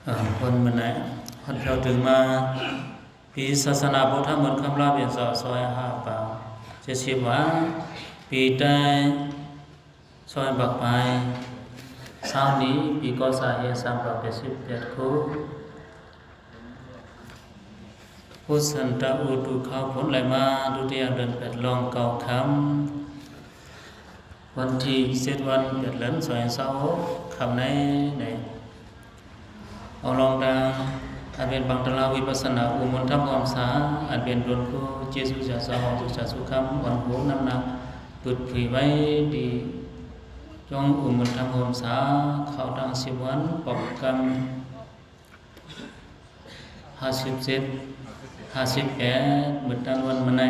ເອີ ວັນມື້ນີ້ຮອດເຂົ້າເຖິງມາ ປີສາສະໜາພຸດທະມົນຄຳລາວ ເປັນສອງຮ້ອຍຫ້າປາຍ ເຈັດສິບວ່າ ປີໄຕຊອຍບັກໄມ້ ເຊົ້ານີ້ ປີກໍສາເຮ ສາມຮ້ອຍແປດສິບແປດ ຄູ ອຸສັນຕະອຸຕຸເຂົ້າຝົນໄຫຼມາ ທຸກຢ່າງເດືອນແປດລ່ອງເກົ້າຄ່ຳ ວັນທີເຈັດ ວັນແປດເດືອນ ສອງພັນຊາວຫົກ ຄ່ຳໃນ ໃນເອົາລອງດາງ ອັນເປັນບັງຕະລາວິປັດສະນາອຸມົນທຳຮ່ວມສາ ອັນເປັນໂຕນຄູເຈສຸຈາສາວ ສຸຈາສຸຄຳ ອ່ອນໂຫນຳໜັກ ປຶດຜຸຍໄວ້ດີ ຈົ່ງອຸມົນທຳຮ່ວມສາ ເຂົ້າຕັ້ງສິບວັນ ປອກກຳ ຫ້າສິບເຈັດ ຫ້າສິບແປດ ມື້ຕັ້ງວັນມະໄນ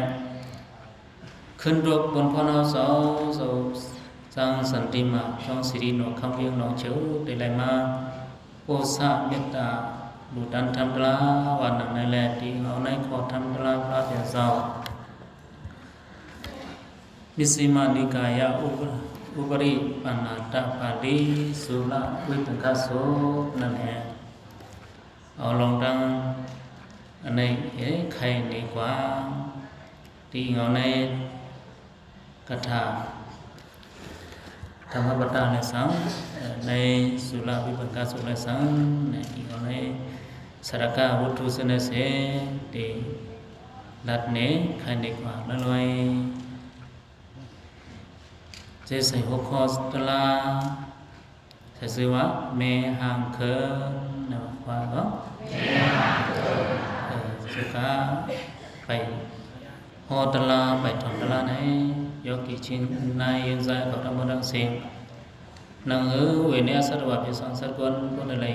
ຂຶ້ນດວກບົນພອນເຮົາເຈົ້າ ເຈົ້າສັງສັນຕິມາ ຈອງສິລິໜອງຄຳວຽງໜອງເຈີ ໄດ້ໄຫຼມາ ໂອຊະເມດຕາ ບູຕັນທຳຕະລາ ວ່າໜັງໃນແລ ຕິເອົາໃນຂໍ້ທຳຕະລາພະເປັນເຈົ້າ ມິຊฌິມະນິກາຍະ ອຸ ອຸປະລິປະນາຕະປາລີ ສຸລະວິພັງຄະສູດນັ້ນແຫຼະ ເອົາລອງຕັ້ງອັນໃນເອໄຂໃນກວ່າ ຕິເອົາໃນກະຖາທຳມະປະຕາແລະສັງ ໃນສຸລະວິພັງຄະສູດແລະສັງ ໃນຕິເອົາໃນສາລະກາວັດຖຸເສນະເສ ຕິລັດເນໄຂໃນກວ່າລະລອຍ ເຈໃສ່ຫົວຂໍ້ຕະລາ ໃສ່ຊື່ວ່າແມ່ຮ່າງເຄີງນະ ວ່າເນາະ ເອີ ສຸກະ ໄປຫໍ່ຕະລາ ໄປຖອນຕະລາໃນ ຍອກກິຊິງນາຍເຢັນຊາຍ ເຂົາທັງໝົດທັງເສັງ ນັງເອີ ເວເນຍ ສັດຕະວາ ພິສັງ ສັດກວນ ຜູ້ໃດໄລ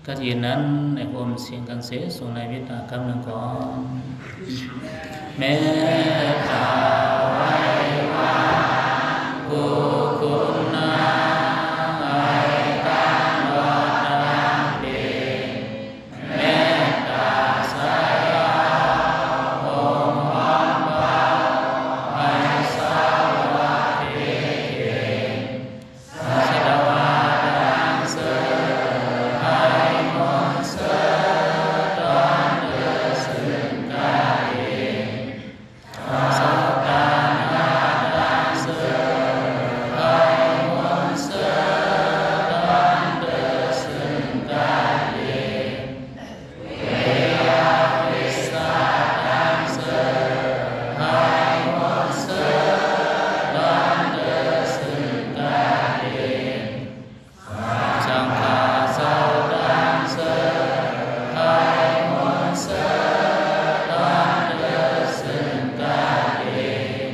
ກັດເຢັນນັ້ນ ໃນຮ່ວມສຽງກັນເສ ສົ່ງໃນເມດຕາຄຳໜຶ່ງກ່ອນ ເມດຕາໄຫວ້ວານຜູ້ຄຸນນາ ໃຫ້ຕັ້ງວັດຕັ້ງເປັນ ເມດຕາສະເຫຍົາ ອົບຮອນເບົາ ໃຫ້ເຊົາວັດເພເຂງ ສັດຕະວາຕັ້ງເສີ ໃຫ້ມົນເຊີ ຕອນເດີນຊຶ່ງກາຍເອງ ເຊົາຕັນຫາຕັ້ງເສີ ໃຫ້ມົນເຊີ ຕອນເດີນຊຶ່ງກາຍເອງ ເວລາວິສາຕັ້ງເສີ ໃຫ້ມົນເຊີ ຕອນເດີນລຶ້ງກາຍເອງ ສັງຄາເຊົາຕັ້ງເສີ ໃຫ້ມົນເຊີ ຕອນເດີນລຶ້ງກາຍເອງ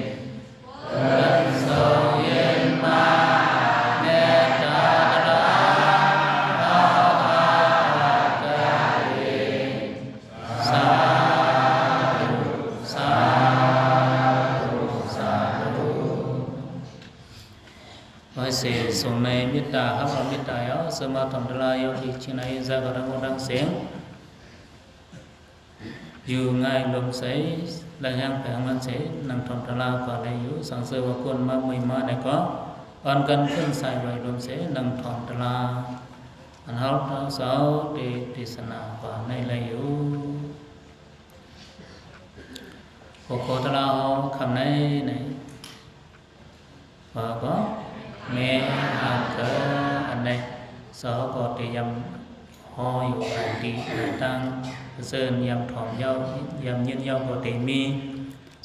ເພິ່ນສົ່ງເຢັນມາ ເມດຕາຕະລາ ເຮົາອາກາເອງ ສາທຸ ສາທຸ ສາທຸ ໃຫ້ເສສົງໃນເມດຕາ ຮັບເອົາເມດຕາເອົາ ເສີມມາທອມຕະລາ ຍອດທີ່ຈິງໃນ ສາກະທັງໝົດທັງເສັງ ຢູ່ງ່າຍລົມໃສ ແລະ ແຮງແປງມັນເສ ນັ່ງທອມຕະລາກໍໄດ້ຢູ່ ສັງເສີວ່າຄົນມາເມື່ອຍມາໃນກໍ ອ່ອນກັນຂຶ້ນສາຍໄຫວລົມເສ ນັ່ງທອມຕະລາ ອັນເຮົາເຊົາເທດສະໜາກວ່າໃນໄລຢູ່ ຫົວຂໍ້ຕະລາເຮົາຄຳໃນໃນ ວ່າກໍແມ່ອາເກີອັນໃດ ເຮົາກໍເຕຍາມຮໍຢູ່ ອັນດີຕ່າງເຊີນຍາມຖອມເຍົາ ຍາມຍືນເຍົາກໍເຕມີ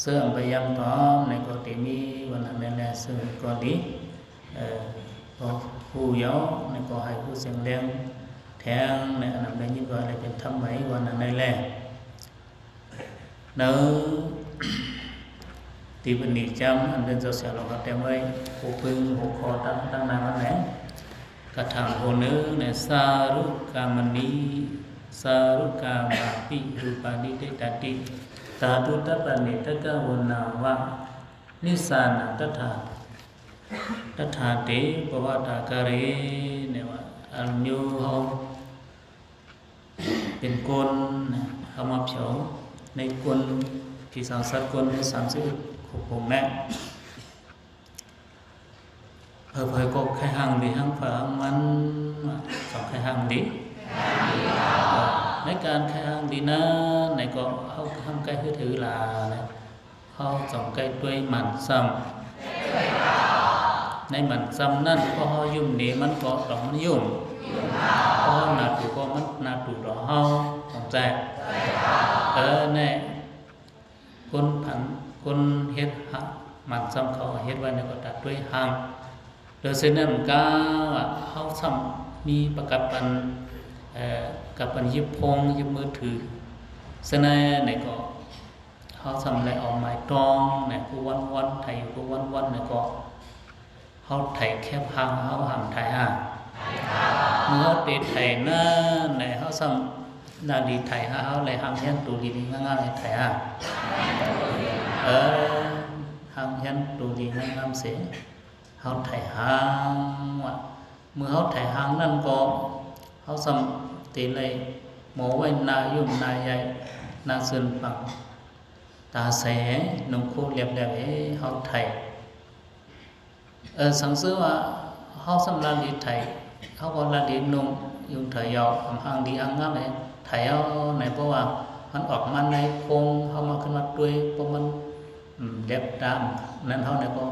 ເຊິ່ງໄປຍາມຖອມໃນກໍເຕມີ ວັນນັ້ນແມ່ນແລະເຊິ່ງກໍດີ ເອີ ກໍຜູ້ເຍົາໃນກໍໃຫ້ຜູ້ເສັງແລງແທງໃນອັນນັ້ນໄດ້ຍິນວ່າໄດ້ເປັນທຳໄໝ ວັນນັ້ນໄດ້ແລະ ເນີ ທີ່ບັນນີ້ຈຳ ອັນເປັນເຈົ້າສຽວເຮົາກໍແຕ້ມໄວ້ ຫົວປຶ້ງຫົວຂໍ້ຕັ້ງ ຕັ້ງໜ້າມັນແຫຼະ ກະຖາໂຫໜຶ່ງໃນ ສາລຸກາມະນີ ສາລຸກາມາປິ ຣູປານິ ເຕຕາຕິ ທາຕຸຕະປະເນຕະກະໂຫນາວະ ນິສານັງຕະຖາ ຕະຖາເຕ ປະຫວັດຕາກາເຣ ແນວວ່າ ອັນຢູ່ເຮົາ ເປັນກົ້ນນະ ເຮົາມາເຜົາໃນກົ້ນ ທີ່ສັງສັດກົ້ນໃນສາມສິບເອັດ ໂຄກຜົງແມະ ເຜີຍໆກໍໄຄຮັ່ງດີຮັ່ງເຜີຮັ່ງມັນ ສອງໄຄຮັ່ງດີ ໃນການໃຫ້ຮັ່ງດີນັ້ນ ໃນກໍເຮົາທຳໃກ້ຫືດຫືຫຼານະ ເຮົາຕ້ອງໃກ້ດ້ວຍໝັ້ນຊ້ຳ ໃນໝັ້ນຊ້ຳນັ້ນ ເພາະເຮົາຢຸ້ມດີ ມັນກໍຕ້ອງມັນຢຸ້ມ ເພາະເຮົາໜ້າຕູກໍມັນໜ້າຕູຕໍ່ເຮົາ ເຂົ້າໃຈ? ເອີ ແນ່ ຄົນຜັນ ຄົນເຮັດຫະ ໝັ້ນຊ້ຳເຂົາເຮັດໄວ້ນັ້ນກໍຕັດດ້ວຍຮັ່ງ ໂດຍສະນັ້ນກະວ່າເຮົາຊ້ຳມີປະກັບອັນ ເອີ ກັບອັນຢິບໂພງ ຢິບມືຖື ສະນັ້ນໃນກໍ ເຮົາຊ້ຳໄດ້ເອົາໄມ້ຕອງໃນ ກູວັນວັນ ໄຖຢູ່ກູວັນວັນໃນກໍ ເຮົາໄຖແຄບຮັ່ງ ເຮົາຫ້າມໄຖຮັ່ງ ເມື່ອເຮົາໄດ້ໄຖນັ້ນໃນ ເຮົາຊ້ຳນາລີໄຖຫັ້ນ ເຮົາໄດ້ຮັ່ງຮຽນໂຕດີໆງາມໆໄຖຮັ່ງ ເອີ ຮັ່ງຮຽນໂຕດີງາມໆເສ ເຮົາໄຖຮັ່ງວ່າ ເມື່ອເຮົາໄຖຮັ່ງນັ້ນກໍ ເຮົາຊ້ຳເຕໄລໝໍໄວ້ໜ້າຫຍຸ້ມໜ້າໃຫຍ່ ໜ້າເຊີນປັງ ຕາແສ ນຸ່ງໂຄລຽບແລບເອ ເຮົາໄຖ ເອີ ສັງເສີວ່າເຮົາສຳລານດີໄຖ ເຮົາກໍລານດີນຸ່ງຍຸງເຖິຍເຍົາ ຮັ່ງດີຮັ່ງງາມເອ ໄຖເອົາໃນ ເພາະວ່າມັນອອກມາໃນໂພງ ເຮົາມາຂຶ້ນມາດ້ວຍ ເພາະມັນ ອືມ ແລບຕາມນັ້ນເຮົານີ້ກໍ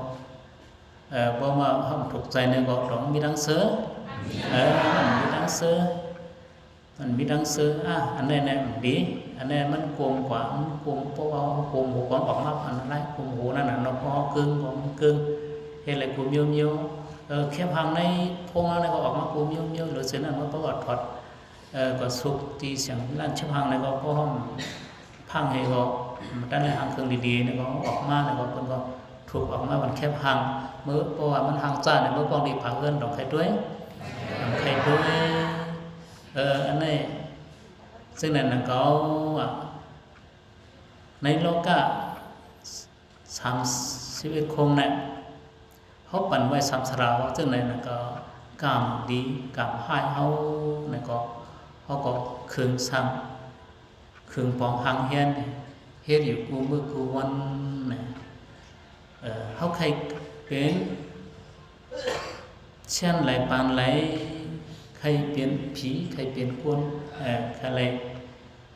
ເອີ ເພາະວ່າເຮົາທຸກໃຈນີ້ກໍຕ້ອງມີດັງເຊີ ເອີ ມັນມີດັງເຊີ ມັນມີດັງເຊີ ອາ ອັນໃດແນ່ມັນດີ ອັນໃດມັນກົມກວ່າ ມັນກົມ ເພາະວ່າເຮົາກົມຫູກອງອອກມາ ອັນນັ້ນຫຼາຍ ກົມຫູນັ້ນນະເນາະ ເພາະເຮົາກຶງກໍມັນກຶງ ເຮັດແລ້ວກົມມຽວໆ ເອີ ແຄບຮັ່ງໃນໂພງເຮົານີ້ກໍອອກມາກົມມຽວໆ ຫຼືເຊັ່ນນັ້ນມັນກໍວ່າຖອດ ເອີ ກໍສຸກທີ່ສຽງລ້ານແຄບຮັ່ງໃນກໍ ກໍຫ້ອງພັງໃຫ້ກໍ ມັນຕັ້ງໃນຮັ່ງເຄິ່ງດີໆ ໃນກໍອອກມາ ໃນກໍເພິ່ນກໍທຸກອອກມາ ມັນແຄບຮັ່ງ ເມື່ອ ເພາະວ່າມັນຮັ່ງຈ້າ ໃນເມື່ອກອງດີພາເຮືອນດອກໄຂ່ດ້ວຍ ໄຂ່ດ້ວຍ ເອີ ອັນນີ້ ເຊິ່ງນັ້ນນະ ເຂົາວ່າ ໃນໂລກະສາມສິບເອັດຄົງນະ ເຮົາປັນໄວ້ສາມສະຫຼາວ ເຊິ່ງໃນນັ້ນກໍກຳດີກຳຮ້າຍເຮົາ ນັ້ນກໍ ເຮົາກໍເຄິ່ງສ້າງ ເຄິ່ງປອງຮັ່ງຮຽນ ເຮັດຢູ່ຄູ່ມື້ຄູ່ວັນນະ ເອີ ເຮົາໃຄ່ເປັນ ຊຽນໃດປານໃດ ໃຄ່ເປັນຜີ ໃຄ່ເປັນຄົນ ເອີ ໃຄ່ໄດ້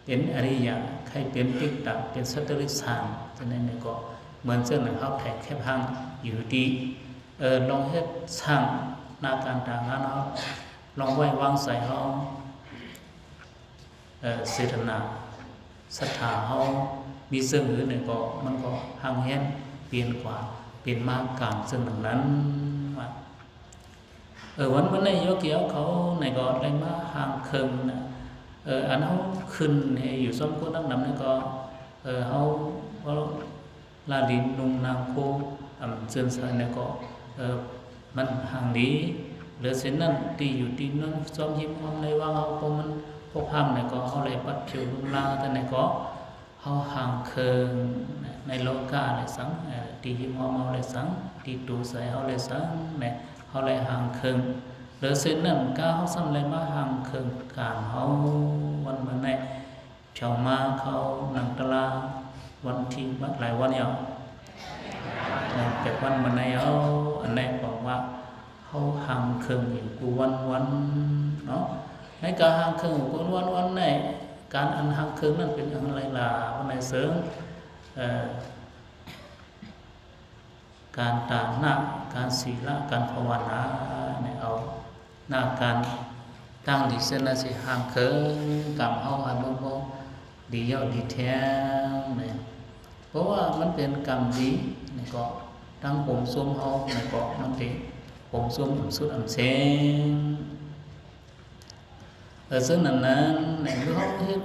ເປັນອະລິຍະ ໃຄ່ເປັນຕິກຕະ ເປັນສັດຕະລິສານ ຈັ່ງໃດນີ້ກໍເໝືອນເຊິ່ງເຮົາໄຖແຄບຮັ່ງຢູ່ດີ ເອີ ລອງເຮັດສ້າງໜ້າການຕາງານເຮົາ ລອງໄວ້ວາງໃຈເຮົາ ເອີ ເຈດຕະນາ ສັດທາເຮົາມີເຊິ່ງອື່ນນີ້ກໍ ມັນກໍຮັ່ງຮຽນປ່ຽນກວ່າ ເປັນມາການເຊິ່ງນັ້ນວ່າ ເອີ ວັນມື້ນີ້ໂຍກີເຮົາເຂົານີ້ກໍໄດ້ມາຮັ່ງເຄິ່ງນະ ເອີ ອັນເຮົາຂຶ້ນໃຫ້ຢູ່ຊ້ອມຄົນນັກນຳນີ້ກໍ ເອີ ເຮົາ ເຮົາລາລີນຸ່ງນາງໂຄ ອຳເຊີນສາຍນີ້ກໍ ເອີ ມັນຮັ່ງດີ ຫຼືເຊັ່ນນັ້ນ ທີ່ຢູ່ທີ່ນອນຊ້ອມຮິມຫ້ອມໃນວັງເຮົາ ກໍມັນພວກຫ້າມໃນກໍ ເຮົາໄດ້ປັດຜິວລຸງລາງ ແຕ່ໃນກໍ ເຮົາຮັ່ງເຄິ່ງໃນໂລກາແລະສັງ ເອີ ທີ່ຮິມຫ້ອມເຮົາແລະສັງ ທີ່ໂຕໃສເຮົາແລະສັງ ແມ່ນເຮົາໄດ້ຮັ່ງເຄິ່ງ ຫຼືເຊັ່ນນັ້ນ ກະເຮົາຊ້ຳໄດ້ມາຮັ່ງເຄິ່ງການເຮົາ ວັນມື້ນີ້ ເຈົ້າມາເຂົານັ່ງຕະລາງ ວັນທີ ວັນ ຫຼາຍວັນແລ້ວ ແປດວັນມາໃນເອົາ ອັນໃດບອກວ່າເຮົາຮັ່ງເຄິ່ງຢູ່ກູວັນວັນເນາະ ໃນການຮັ່ງເຄິ່ງຢູ່ກູວັນວັນໃນ ການອັນຮັ່ງເຄິ່ງນັ້ນເປັນອັນໃດລະ ວັນໃນເຊິ່ງ ເອີ ການຕານະ ການສີລະ ການພາວະນາ ໃນເອົາ ໜ້າການຕັ້ງດີເຊັ່ນນັ້ນຊິຮ່າງເຄີງກຳເຮົາໃຫ້ມັນບໍ່ດີເຍົາະດີແທ້ງແມ່ນ ເພາະວ່າມັນເປັນກຳດີ ນີ້ກໍທັງໂຮມຊົມເຮົາ ນີ້ກໍມັນເປັນໂຮມຊົມອັນສຸດອັນເສັງ ເອີ ເຊິ່ງນັ້ນນັ້ນ ໃນເມື່ອເຮົາເຮັດ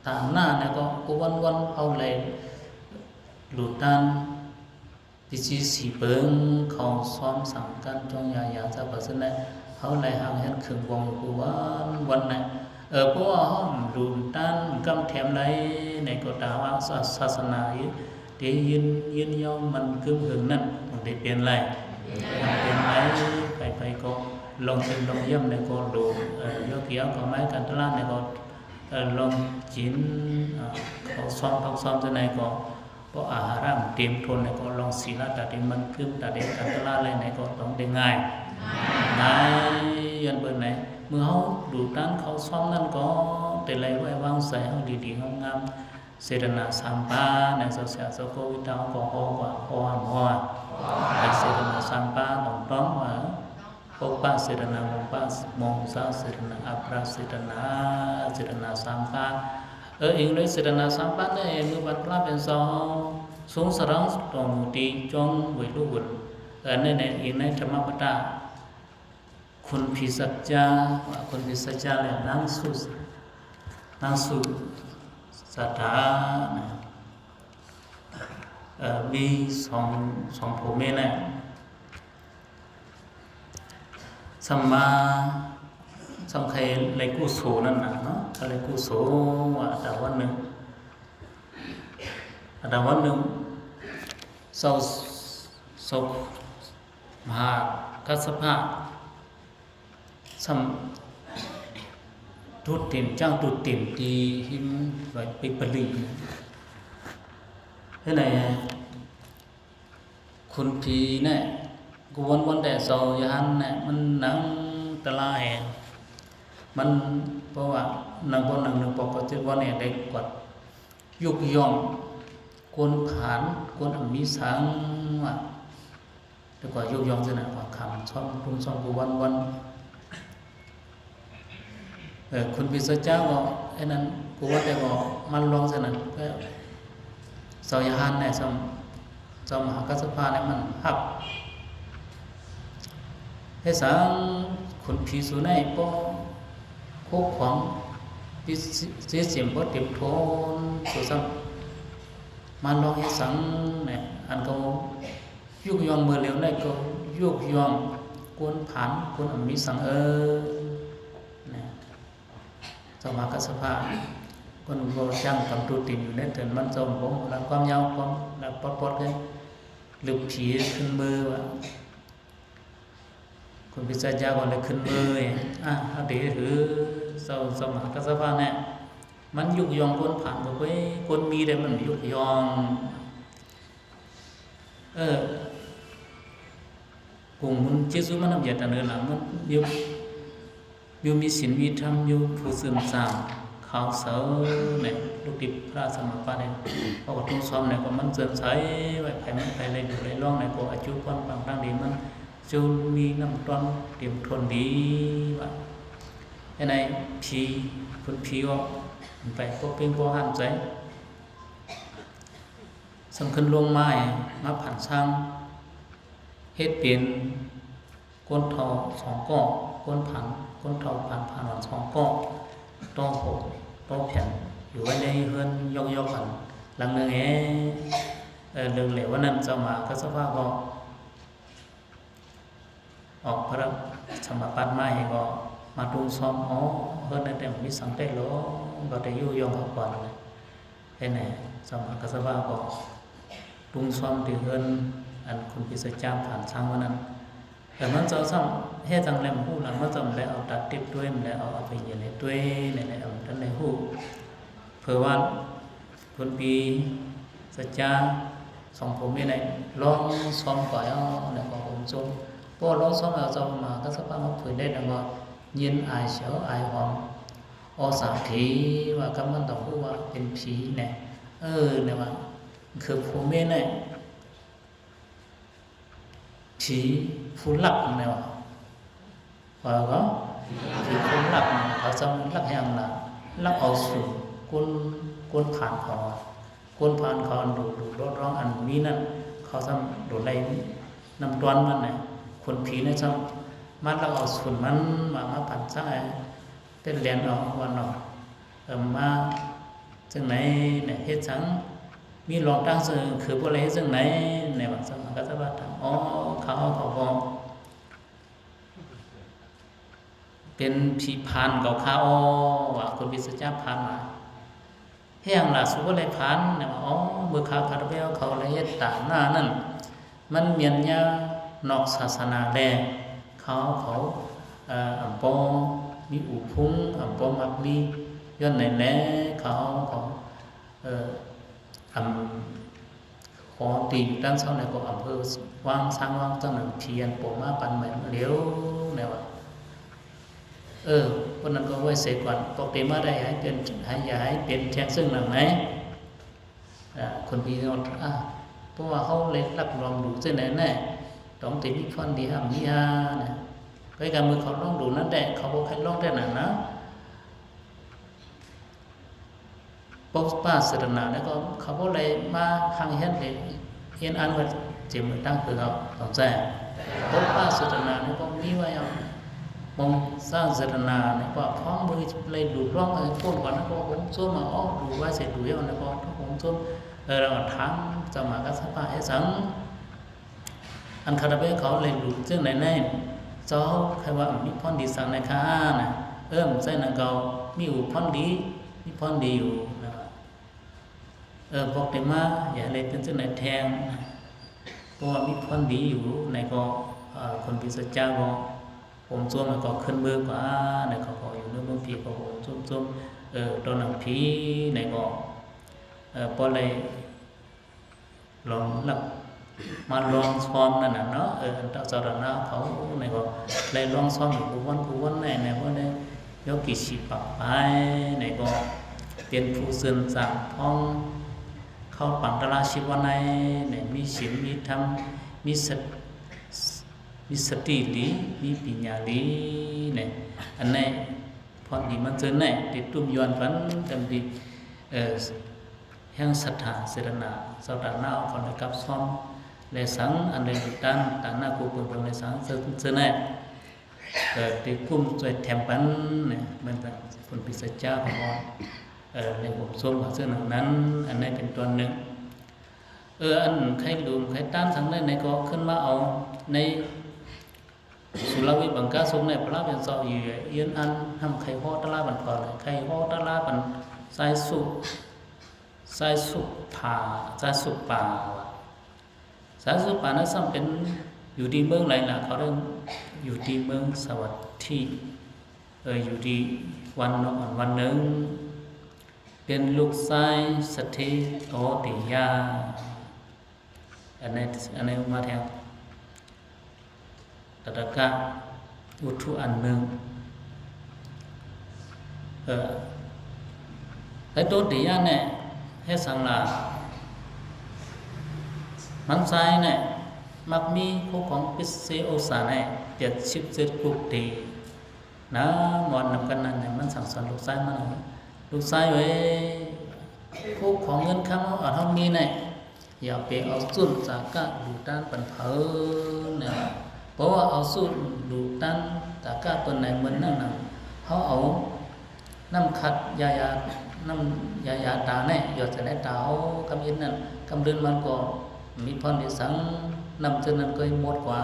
ຕາມໜ້າ ແລ້ວກໍຜູ້ວັນໆ ເຮົາໄດ້ຫຼຸດຕ້ານ ທີ່ຊິສີເປີງເຂົ້າຊ້ອມສັງກັນ ຈົ່ງຢາຢາຈາກວ່າຊັ້ນແຫຼະ ເຮົາໄດ້ຮັບຮຽນເຄິ່ງວອງຢູ່ວັນໆ ນະ ເອີ ເພາະວ່າເຮົາດຸນຕ້ານກຳແຖມໄດ້ໃນກໍຕາມວ່າ ສາ ສາສະໜາທີ່ຢືນ ຢືນຍາວໝັ້ນກຶ້ງເຫິງນັ້ນ ມັນໄດ້ເປັນໄລ ມັນເປັນໄລ ໃຜໆ ກໍລອງເປັນລອງຢ້ຽມໃນກໍໂລ ເອີ ໂຍກີເອົາເຂົ້າມາກັນຕະຫຼາດໃນກໍ ເອີ ລອງກິນ ເອີ ເຂົ້າຊອມ ຜັກຊອມຈັ່ງໃດກໍ ເພາະອາຫານເຕັມທົນແລ້ວກໍລອງສີລະຕາເຕັມມັນຄຶມຕາເດັນກັນຕະລາໄລໃນກໍຕ້ອງໄດ້ງ່າຍ ງ່າຍ ຍ້ອນເບິ່ງໃນ ເມື່ອເຮົາດູຕາມເຂົາຊ່ອມນັ້ນກໍໄດ້ໄຫຼໄວ້ວາງໃຈເຮົາດີໆງາມໆ ເສດຕະໜາສາມປານະ ເຈົ້າເສຍເຈົ້າໂຄວິດເຮົາກໍຂໍກວ່າຂໍຫ້າມຫົວ ເສດຕະໜາສາມປານຕອງໆ ເອີ ປົກປະເສດຕະໜາ ມຸງປະມຸງສາເສດຕະໜາ ອາພະເສດຕະໜາ ເສດຕະໜາສາມປານ ເອີ ອີງດ້ວຍເສດຕະໜາສາມປານນີ້ ມື້ວັນພະເປັນເສົາ ສູງສະຫຼອງຕົງຕີຈົງໄວລຸວົນ ເອີ ໃນ ໃນ ອີງໃນທຳມະປະຕາ ຄຸນພີສັດຈາ ວ່າຄຸນພີສັດຈາ ແລະ ນາງສຸ ນາງສຸສັດດານະ ເອີ ມີສອງ ສອງຜົວເມຍນະ ສຳມາ ສຳໄຄໄລກຸໂສນັ້ນນະເນາະ ໄລກຸໂສ ວ່າອາດຕະວັນໜຶ່ງ ອາດຕະວັນໜຶ່ງ ເຊົາ ເຊົາ ມະຫາກັດສະພະ ສ່ຳດູດຕີນ ຈ້າງດູດຕີນທີ່ຫິມດອຍປິກປະລີ ເຮັດໃຫ້ຄຸນຜີແນະ ກວນວັນແດ່ເຊົາຍາຫັ້ນແນະ ມັນນັ່ງຕະລາແຮງ ມັນ ເພາະວ່ານັ່ງບໍ່ນັ່ງໜຶ່ງປອກກໍເຈັດວັນແນະ ໄດ້ກວດ ຍົກຍ້ອງກວນຜານ ກວນອຳມີສັງວ່າ ແລ້ວກໍຍົກຍ້ອງຊະນະ ວ່າຄຳຊອມ ປຸງຊອມ ກູວັນວັນ ເອີ ຄຸນພິສັດຈາກໍ ອັນນັ້ນ ກູວັນແຕ່ກໍມັນລອງຊະນະ ກໍເຈົ້າຍາຫັ້ນແນະ ເຈົ້າ ເຈົ້າມະຫາກັດສະພະແນະ ມັນຮັບ ເຮັດສັງ ຄຸນຜີສູໃນບໍ່ ໂຄຂອງ ຕິດ ຕິດສິນບໍ່ເຕັມໂທນ ໂຕຊ້ຳ ມາລອງເຮັດສັງແນະ ອັນເຂົາຍົກຍ້ອງເມື່ອແລ້ວໃນກໍຍົກຍ້ອງກວນຜານ ກວນອຳມີສັງເອີນະ ເຈົ້າມະຫາກັດສະພະ ເພິ່ນກໍຈ້າງກຳຕູຕີນຢູ່ໃນເຕີນມັນ ເຈົ້າບໍ່ລະຄວາມຍາວ ຄວາມລະປອດໆ ເລີຍ ລຶບຜີຂຶ້ນເມືອວ່າ ຄຸນພິສັດຈາກໍເລີຍຂຶ້ນເມືອ ອາ ເຮົາເດ ເອີ ເຈົ້າ ເຈົ້າມະຫາກັດສະພະແນະ ມັນຍຸກຍ້ອງກົນຜານກໍເວີຍ ຄົນມີແຕ່ມັນຍຸກຍ້ອງ ເອີ ກຸງມຸນເຈສຸມັນນຳຢາຕະເນີນລະ ມັນຢູ່ ຢູ່ມີສິນມີທຳ ຢູ່ຜູ້ຊື່ນຊາງ ຂາວໃສແຫຼະ ລູກຕິດພະສະມາປາດນີ້ ເພາະວ່າທຸງຊອມນີ້ກໍມັນເຈີນໃສ ໄວ້ໃຜມັນໃຜໄດ້ດູໄດ້ລອງນີ້ກໍອາຈຸກອນປັງຕັ້ງດີ ມັນຈຸມີນ້ຳຕ້ອນເຕັມທົນດີວ່າ ເຮັດໃຫ້ຜີ ຄົນຜີອອກໄປພໍເປັນພໍຫັນໃຈ ສ່ຳຂຶ້ນລົງມາ ມາຜັນຊ້າງ ເຮັດເປັນ ກົ້ນເທົ້າສອງກ້ອ ກົ້ນຜັນ ກົ້ນເທົ້າຜັນ ຜານອນສອງກ້ອ ຕໍ່ຫົກຕໍ່ແຜ່ນ ຢູ່ໄວ້ໃນເຮືອນຢອກໆ ອັນຫຼັງໜຶ່ງເອ ເອີ ເລິກແລ້ວວັນນັ້ນເຈົ້າມະຫາກັດສະພະກໍອອກພະສະມາປາດມາໃຫ້ກໍມາຕຸງຊອມ ອໍ ເຮືອນນັ້ນແຕ່ມີສັງແຕ່ຫຼອງ ກໍໄດ້ຍຸຍົງເຂົາກ່ອນນັ້ນແຫຼະ ເຮັດໃຫ້ເຈົ້າມະຫາກັດສະພະກໍຕຸງຊອມທີ່ເຮືອນ ອັນຄຸນພິສັດຈາຜ່ານຊ້າງວ່ານັ້ນ ແຕ່ມັນເຈົ້າຊ້ຳເຮັດຈັ່ງແລມຮູ້ລະ ມັນເຈົ້າແລເອົາຕາຕິບດ້ວຍ ແລເອົາອະໄປເຍນໃຫ້ດ້ວຍ ແລ ແລ ແລ ເອົາທັນໄດ້ຮູ້ ເພີວ່າ ຄົນຜີສັດຈາສອງຜົວເມຍໄດ້ລອງຊອມກ່ອຍເອົາ ແລ້ວກໍໂຮມຊົມ ພໍລອງຊອມແລ້ວ ເຈົ້າມະຫາກັດສະພະມາເຜີຍໄດ້ ແລ້ວກໍຍິນອາຍສຽວອາຍຫອມ ອໍ ສາຖີວ່າກັບມັນຕ້ອງຮູ້ວ່າເປັນຜີແນ່ ເອີ ແນວວ່າ ຄືຜົວເມຍແນ່ ຜີຜູ້ລັກແນວວ່າ ວ່າກໍຜີຄົນລັກ ເຂົາຈະລັກຫຍັງລະ ລັກເອົາສູນ ກົ້ນ ກົ້ນຜານເຂົາ ກົ້ນຜານເຂົາອັນດຸດຸດອດຮ້ອງອັນມີນັ້ນ ເຂົາຈະດຸໄລ່ນ້ຳຕ້ອນມັນນະ ຄົນຜີນີ້ຈະມາລັກເອົາສູນມັນ ມາ ມາປັນຊ້າງ ເປັນແລນອອກວັນອອກ ເອີ ມາຈັ່ງໃດນະ ເຮັດສັງ ມີລອງຕັ້ງຊື່ ຄືບໍ່ໄດ້ເຮັດຈັ່ງໃດນະ ວ່າຊັ້ນ ມັນກໍຈະວ່າ ອໍ ເຂົາ ເຂົາກໍ ເປັນຜີພານເຂົາຂ້າ ອໍ ວ່າ ຄຸນພິສັດຈາພານວ່າ ເຮັດຫຍັງລະ ສູບໍ່ໄດ້ພານ ແນວວ່າ ອໍ ເມື່ອຂ້າພະຕະເບວເຂົາໄດ້ເຮັດຕາໜ້ານັ້ນ ມັນແມ່ນຍານອກສາສະໜາແລ ເຂົາ ເຂົາ ເອີ ອຳບໍ່ມີອູພຸງ ອຳບໍ່ມັກມີ ຍ້ອນໃດແລ ເຂົາ ເຂົາ ເອີ ອຳ ຂໍຕີນຕັ້ງເຊົາໃນກໍອຳເພີວາງຊ້າງວາງຈັງໜຶ່ງ ເພຍນໂປມາປັນໃໝ່ເຫຼວ ແນວວ່າ ເອີ ຄົນນັ້ນກໍໄວ້ເສຍກ່ອນ ພວກເຕມາໄດ້ໃຫ້ເປັນ ໃຫ້ ຢ່າໃຫ້ເປັນແທງເຊິ່ງນຳໃນ ອາ ຄົນພີ່ນ້ອງ ອາ ເພາະວ່າເຮົາໄດ້ລັກລອມດູເຊັ່ນໃດແນ່ ຕ້ອງເຕມີພອນດີຫ້າມມີຫານະ ໃກ້ກັບມື້ເຂົາລອງດູນັ້ນແດ່ ເຂົາບໍ່ໃຄ່ລອງແຕ່ນັ້ນນະ. ປົບປາເສດຕະໜາແລ້ວກໍເຂົາບໍ່ໄດ້ມາຮັງແຮນເດ ຮຽນອ່ານວ່າເຈັມມືຕັ້ງຄືເຮົາຕ້ອງໃຊ້ ປົບປາເສດຕະໜາແລ້ວກໍມີໄວ້ເອົາ ມົງສ້າງເສດຕະໜາແລ້ວກໍພ້ອມມືໄດ້ດູດລອງໃຫ້ຄົນກ່ອນ ແລ້ວກໍໂຮມໂຊມມາອອກດູໄວ້ເສດດູແລ້ວ ແລ້ວກໍໂຮມໂຊມ ເອີ ແລ້ວກໍຖາມເຈົ້າມາກັດສະປະເຮັດສັງ ອັນຂ້າພະເຈົ້າເຂົາໄດ້ຫຼູກເຊິ່ງໃນໃນ ເຈົ້າໃຄ່ວ່າມີພອນດີສັກໃນຂ້ານະ ເອີ ໃສ່ນຳເຂົາມີຢູ່ພອນດີ ມີພອນດີຢູ່ນະ ເອີ ພວກເຕມາ ຢ່າໃຫ້ເປັນເຊິ່ງໃນແທງ ເພາະວ່າມີພອນດີຢູ່ໃນກໍ ເອີ ຄົນພິສັດຈະກໍໂຮມໂຊມ ແລ້ວກໍຂຶ້ນມືກວ່າ ໃນເຂົາກໍຢູ່ໃນເມືອງຜີກໍໂຮມໂຊມ ເອີ ຕອນນັ້ນຜີໃນກໍ ເອີ ບໍ່ໄດ້ ລອງລັກມາລອງຊອມນັ້ນນະເນາະ ເອີ ອັນເຈົ້າຕານາເຂົາໃນກໍໄດ້ລອງຊອມຢູ່ຄູ່ວັນຄູ່ວັນໃນ ໃນບໍ່ໄດ້ຍົກກີ່ສີປັກປາຍໃນກໍເປັນຜູ້ເຊີນສ້າງຂອງເຂົ້າປັງຕະລາຊີວະໃນ ໃນມີສິນມີທຳ ມີສະ ມີສະຕິດີ ມີປີນຍາດີໃນ ອັນໃນ ພອນດີມັນເຈີໃນຕິດຕຸ້ມຍ້ອນກັນ ຈຳດີ ເອີ ແຫ່ງສັດທາເສດຕະໜາ ເຈົ້າຕານາເຂົາໄດ້ກັບຊອມ ແລະ ສັງອັນໄດ້ຕານ ຕານາກູເປິງເພິ່ນໄດ້ສັງເຊີນ ເຊີນແນ່ ເອີ ຕິດກຸ່ມຊ່ວຍແຖມປັນ ແມ່ນຈັ່ງຄຸນພິສັດຈາຂອງເຮົາ ເອີ ໄດ້ໂຮມໂຊມກັນເຊິ່ງນັ້ນ ອັນໃດເປັນຕອນໜຶ່ງ ເອີ ອັນໄຄຫຼວງໄຄຕານສັງໃດໃນກໍຂຶ້ນມາເອົາໃນ ສຸລາວິບັງກາສົບໃນພະລາເປັນເຈົ້າຢູ່ເອີນອັນ ຫ້ຳໄຄຫໍຕະລາບັນເຂົາ ໄຄຫໍຕະລາບັນຊາຍສຸ ຊາຍສຸພາ ຊາຍສຸປາ ຊາຍສຸປານັ້ນຊ້ຳເປັນຢູ່ທີ່ເມືອງໃດລະ ເຂົາເອີ້ນຢູ່ທີ່ເມືອງສາວັດຖີ ເອີ ຢູ່ທີ່ວັນນອກວັນໜຶ່ງ ເປັນລູກຊາຍສະເທໂຕຕິຍາ ອັນໃນ ອັນໃນມາແທງ ຕະຕະກະ ອຸທຸອັນໜຶ່ງ ເອີ ໃນໂຕຕິຍາແນ່ ເຮັດສັງລາ ມັນຊາຍແນ່ ມັກມີຄູ່ຂອງປິດເຊອົກສາແນ່ ເຈັດສິບເຈັດກຸກຕີ ນະ ມອນນຳກັນນັ້ນ ມັນສັ່ງສອນລູກຊາຍມັນ ລູກຊາຍເອີຍ ຄູ່ຂອງເງິນຄຳເຮົາອັນເຮົາມີໃນ ຢ່າໄປເອົາສຸນສາກະດູຕານປັນເພິ່ນນະ ເພາະວ່າເອົາສຸນດູຕານສາກະເພິ່ນໃນມື້ນັ້ນນະ ເຮົາເອົານ້ຳຂັດຢາ ຢາ ນ້ຳຢາ ຢາຕາໃນ ຢອດໃສ່ໃນຕາເຮົາ ກຳອິດນັ້ນ ກຳເດືອນມັນກໍມີພອນດີສັງ ນ້ຳເຊັ່ນນັ້ນກໍໝົດກວ່າ.